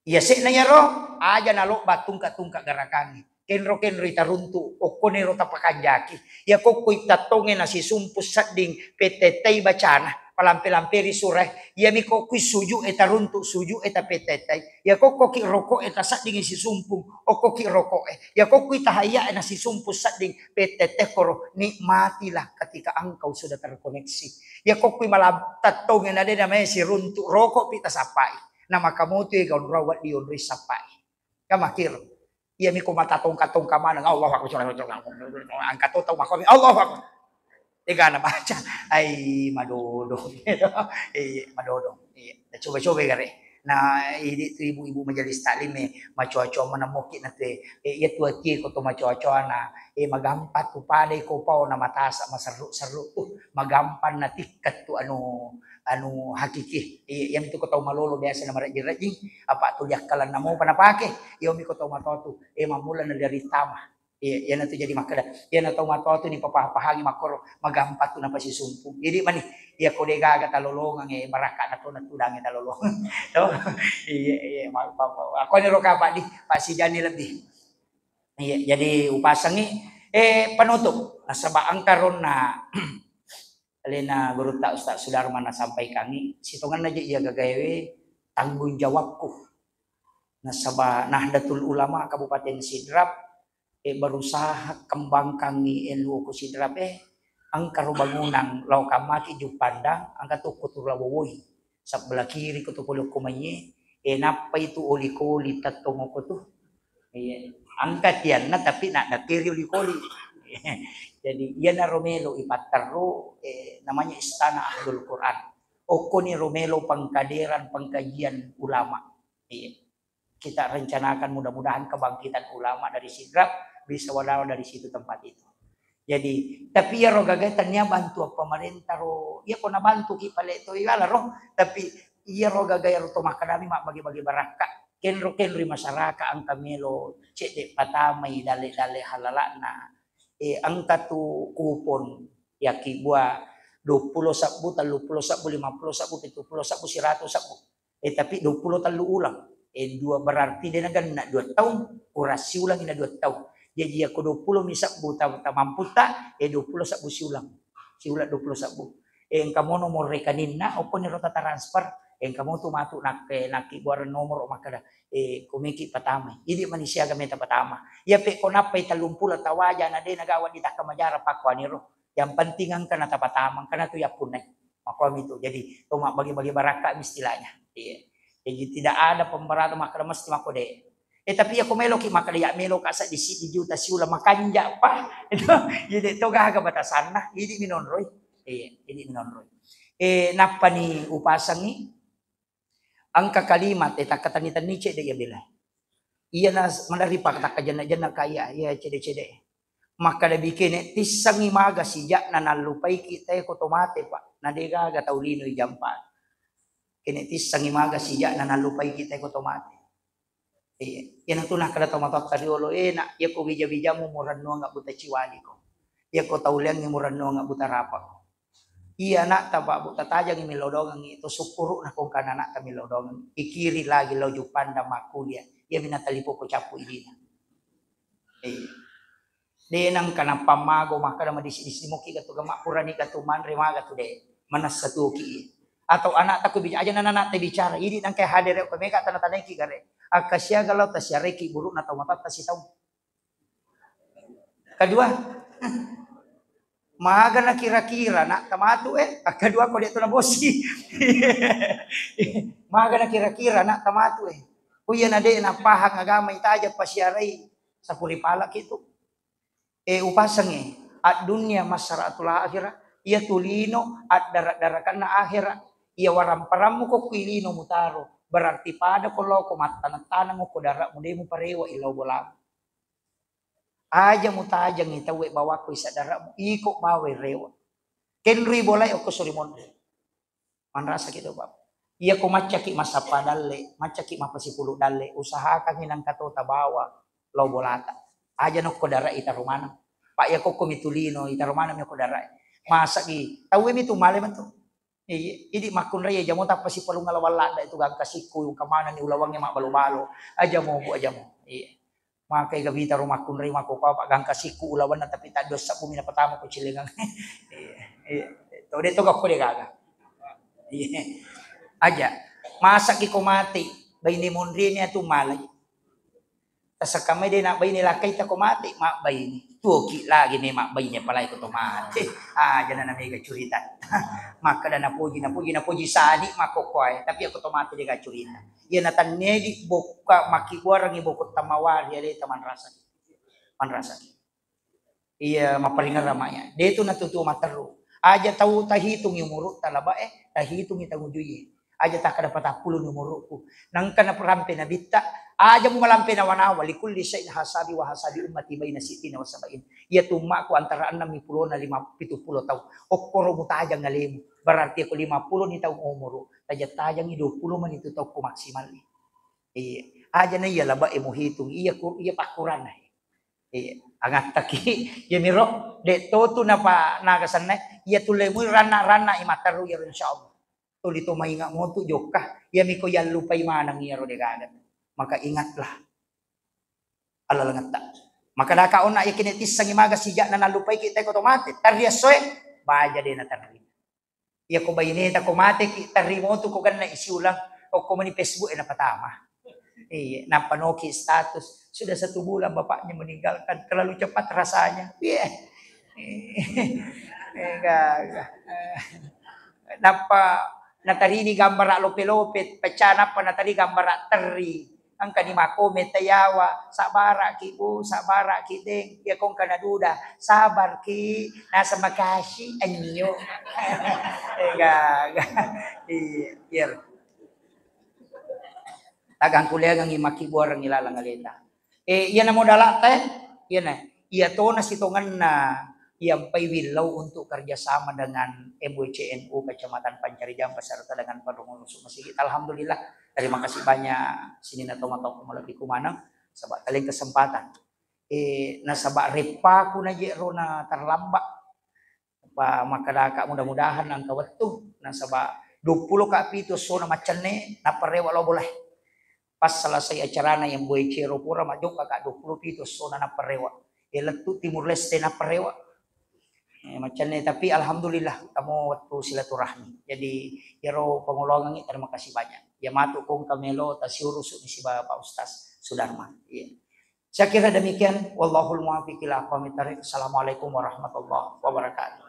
Iya se'na iyaro, aja nalobba tungka-tungka garakangnge. Kenro-kenro itaruntu, okkoniro tapakanjaki. Iya kokkoi tattongnge nasisumpu sedding, pettettai bacana, palampe-lamperi surae. Iyami kokkoi suju e taruntu, suju e tapettettai. Iya kokkoki roko e taseddingi sisumpung, okkoki roko e. Iya kokkoi tahayya e nasisumpu sedding, pettette koro, nikmatilah ketika engkau sudah terkoneksi. Iya kokkoi malam tattongnge nadena mae siruntu, roko pi tasappai. Namaka motu e gaunra waddi onroi sappai. Kan makkiro. Iyami ko mata tongka-tongka maneng, Allahu Akbar. Engka to tau makomi, Allahu Akbar. Ega na baca. Ai, madodong. Iya, madodong. Iya, coba-coba gare. Nah, idi tu ibu-ibu majelis taklim e, macoa-coa maneng moki na tu e. Eh, iya tu atie ko to macoa-coa na, eh, magampang tu padai ko pao na matasa maserru-serru tu. Magampang na tikka tu anu anu hakiki. Iya, iyami tu ko tau malolo biasa na marejjing-rejjing, apa tu diakkalanna mopa napake. Iyami ko tau matoa tu, eh, mammula na dari tama. Iya, iyana tu jadi makkeda, iyana tau matoa tu ni papaha-pahangi makkoro, magampang tu napasisumpung. Jadi mani, iya ko de gaga talolongang, eh, barakka na to na tudangi talolongang. To? Iya, iya, ma-, ma-, ma-, aku ni roka Pak di, Pak Sijani lebih. Iya, jadi upasangi, eh, penutup. Nasaba engka ronna alena gurutta Ustaz Sudarman nasampaikangngi, sitongenna je iya gagaewe tanggung jawabku. Nasaba Nahdlatul Ulama Kabupaten Sidrap, eh, berusaha kembangkangngi, eh, luoko Sidrap, eh, engka ro bangunang lao kammaki Juppandang, engka tokko tu lao wowoi. Sebelah kiri ko to pole okko maiye, eh, nappai tu oli-koli tettong okko tu. Iya, engka tianna tapi na-, nakeri oli-koli. Jadi, iyanaro melo ipatterru, eh, namanya Istana Ahlul Quran. Okkoni ro melo pengkaderan pengkajian ulama. Iya. Kita rencanakan mudah-mudahan kebangkitan ulama dari Sidrap bisa wadawa dari situ tempat itu. Jadi, tapi iyaro gaga tania bantuan pemerintah ro, iya ko nabantuki pale to iwala ro, tapi iyaro gaga iyaro to makkedami mabbagi-bagi barakka, kenro-kenroi masyarakat engka melo cedde patamai dalle-dalle halalakna, eh, engka tu kupon yaki bua dua puluh sabbu, tellu puluh sabbu, lima puluh sabbu, pitu puluh sabbu, siratu sabbu. Eh, tapi dua puluh tellu ulang. Eh, dua berarti de nagenna dua taung, kurang siulang ina dua taung. Jadi, yako dua puluh mi sabbu ta-, tamamputta, eh, dua puluh sabbu siulang. Siulang dua puluh sabbu. Eh, engka mono mo rekeninna, okkoni ro ta transfer, eh, engka mo tu matu nakke, nakki buareng nomoro makkeda, eh, komeki patamai. Idi mani siaga meta patama. Iya pe ko nappai tellung pulo tawaja na de nagawa ditakka majara pakkuani ro. Yang penting engka na tapatama, engka na tu yappunnai. Makkuami tu. Jadi, to mabbagi-bagi barakka mi istilahnya. Iya. Jadi, tidak ada pemberatan makkeda mesti makko de. Eh, tapi iya ko meloki makkeda ya melo ka seddi-seddi juta siula makanja pa. Itu, jadi to gaga batasanna, idi minonroi. Iya, idi minonroi. Eh, nappani upasangi engka kalimat, eh, takkatenni-tenni cedde iya bela. Iya na s-, maderri pakkatakka jenna-jenna ka iya, iya cedde-cedde. Makkeda bikene tissengi maga sija'na nallupaiki tae ko to mate, Pak. Na de gaga tau lino ijampa. Kene tissengi maga sija'na nallupaiki tae ko to mate. Iya. Iyanatu nakkeda to matoatta riolo, eh, nak, iya ko wija-wijamu murennuang abbuta ciwaliko. Iya ko tauleangngi murennuang abbuta rapako. Iya ana'ta, Pak, Bu, tatajangi millau dongengngi, to sukkuru'na ko engkana ana'ta millau dongeng. Ikiri lagi lao Juppandang makkuliah. Iyami natalipoko cappu idina. Iya. De nengka nappa mago makkeda madisi-disi moki gatu gama purani gatu manre maga tu de. Manessa tuoki. Atau ana'ta ko bija aja nana ana'ta bicara. Idi nengka hadere ko mega tana-tanaiki gare. Akka siaga lao tasiaraiki buru'na tau matatta sitau. Kedua, magana kira-kira nak tamatu, eh? Kedua ko de tu nabosi. Magana kira-kira nak tamatu, eh? Ku iya na de napahang agama itaja pasiarai sapuri pala kitu. Eh, upasangi, ad-dunya mazra'atul akhirah, iya tu lino addara-darakanna akhirat. Iya waramparammu ko kui lino mutaro, berarti pada ko lao ko mattaneng-taneng ko dara'mu de muparewa illau bolamu. Aja mutajangi tauwe bawakko isaddara'mu, iko bawai rewa. Kenrui bolai okko suri monri. Manrasaki to, Bab. Iya ko maccaki massappa dalle, maccaki mappasipulu dalle, usahakangi nangka to tabawa lao bolata. Aja nokko darai itaro maneng. Pak iya kokko mitulino, itaro maneng mi okko darai. Masagi, tauwe mi tu male metu. Iya, idi makkunrai aja mo tappa sipalung alawang ladda itu gangka sikku, kamanani ulawangnge mabbalo-balo. Aja mo, Bu, aja mo. Iya. Makai gabita ro makkunrai makko apa gangka sikku ulawanna tapi taddo sabbu mina patama ko cilengang. Iya, iya. To de to gakko de gaga. Iya. Aja. Masaki ko mati, baine monri ni atu malai. Tasekkamai de nak baine lakai ta ko mati, mak baine. Tuoki lagi me mak baine palai ko to mati. Ah, jana na mega curita. Makkeda napoji, napoji, napoji sani makko koe, tapi ako to mati de ga curita. Iya natannedi bokka makkibuarangngi bokko tamawari aleta manrasaki. Manrasaki. Iya mapparingerrang maya. De tu natutu matteru. Aja tau tahitungi umuru talabae, tahitungi tangujui. Aja takkada patappulo ni umuruku. Nangka naperampe nabitta, aja mu malampe nawa-nawa, likulli syai'in hasabi wa hasabi ummati baina sittina wa sabain. Iya tu ummaku antara enam puluh na lima, pitu puluh tau. Okkoro mutajang alemu. Berarti aku lima puluh ni taung umuru. Tajang-tajangi dua puluh mani tu taukku maksimal ni. Iya. Aja na iya labae muhitung. Iya ku-, iya pakkuranna. Iya. Angattaki. Iya miro. De to tu napa naga sanna. Iya tu lemui ranna-ranna i matteru iyaro insyaallah. Tuli to mainga motu jokka, iyami ko yallupai maneng iyaro degaga. Maka ingatlah alalengetta. Maka daka onna yakini tissangi maga sijakna nallupaiki teko to mate, tarri essoe, baja de natarri. Iya ko baineta ko mateki, tarri motu ko ganna isi ulang, okko mani Facebook e napatama. Iya, nappa noki status, "Sudah satu bulan bapaknya meninggalkan, terlalu cepat rasanya." Iya. Enggak, enggak. Nappa natarini gambara lope-lope, pecah nappa natari gambara terri. Engkani makome tayawa, "Sabbaraki, Bu, sabbaraki, Deng." Iya, kongka naduda, "Sabarki, nasa makasi, anyo." Enggak, enggak. Iya, iya. Tagang kuliagangngi makkibbuarengngi laleng aleta. Eh, iyana modalata, eh? Iyana, iya tona sitongenna iyampai willau untuk kerjasama dengan M W C N U Kecamatan Pancarijang beserta dengan pengurus masjid. Alhamdulillah, terima kasih banyak sininna tomatoa malebbiku maneng, saba' taleng kesempatan. Eh, nasaba' reppaku naje' rona terlambat. Pa makkadaka mudah-mudahan engka wettu, nasaba' duappulo ka pitu essona maccenne, nappa rewe' lao bolae. Pas selesai acarana yang boe cero pura majokka ka duappulo pitu essona nappa rewe'. Eh, lettu Timur Leste nappa rewe'. Eh, maccenne, tapi alhamdulillah, kamu wettu silaturahmi. Jadi, iyaro pangoloangengngi, terima kasih banyak. Iya matu kongka melo tasiurusu' ni siba Pak Ustaz Sudarman. Iya. Saya kira demikian. Wallahul muwaffiq ila aqwamit thariq. Assalamualaikum warahmatullahi wabarakatuh.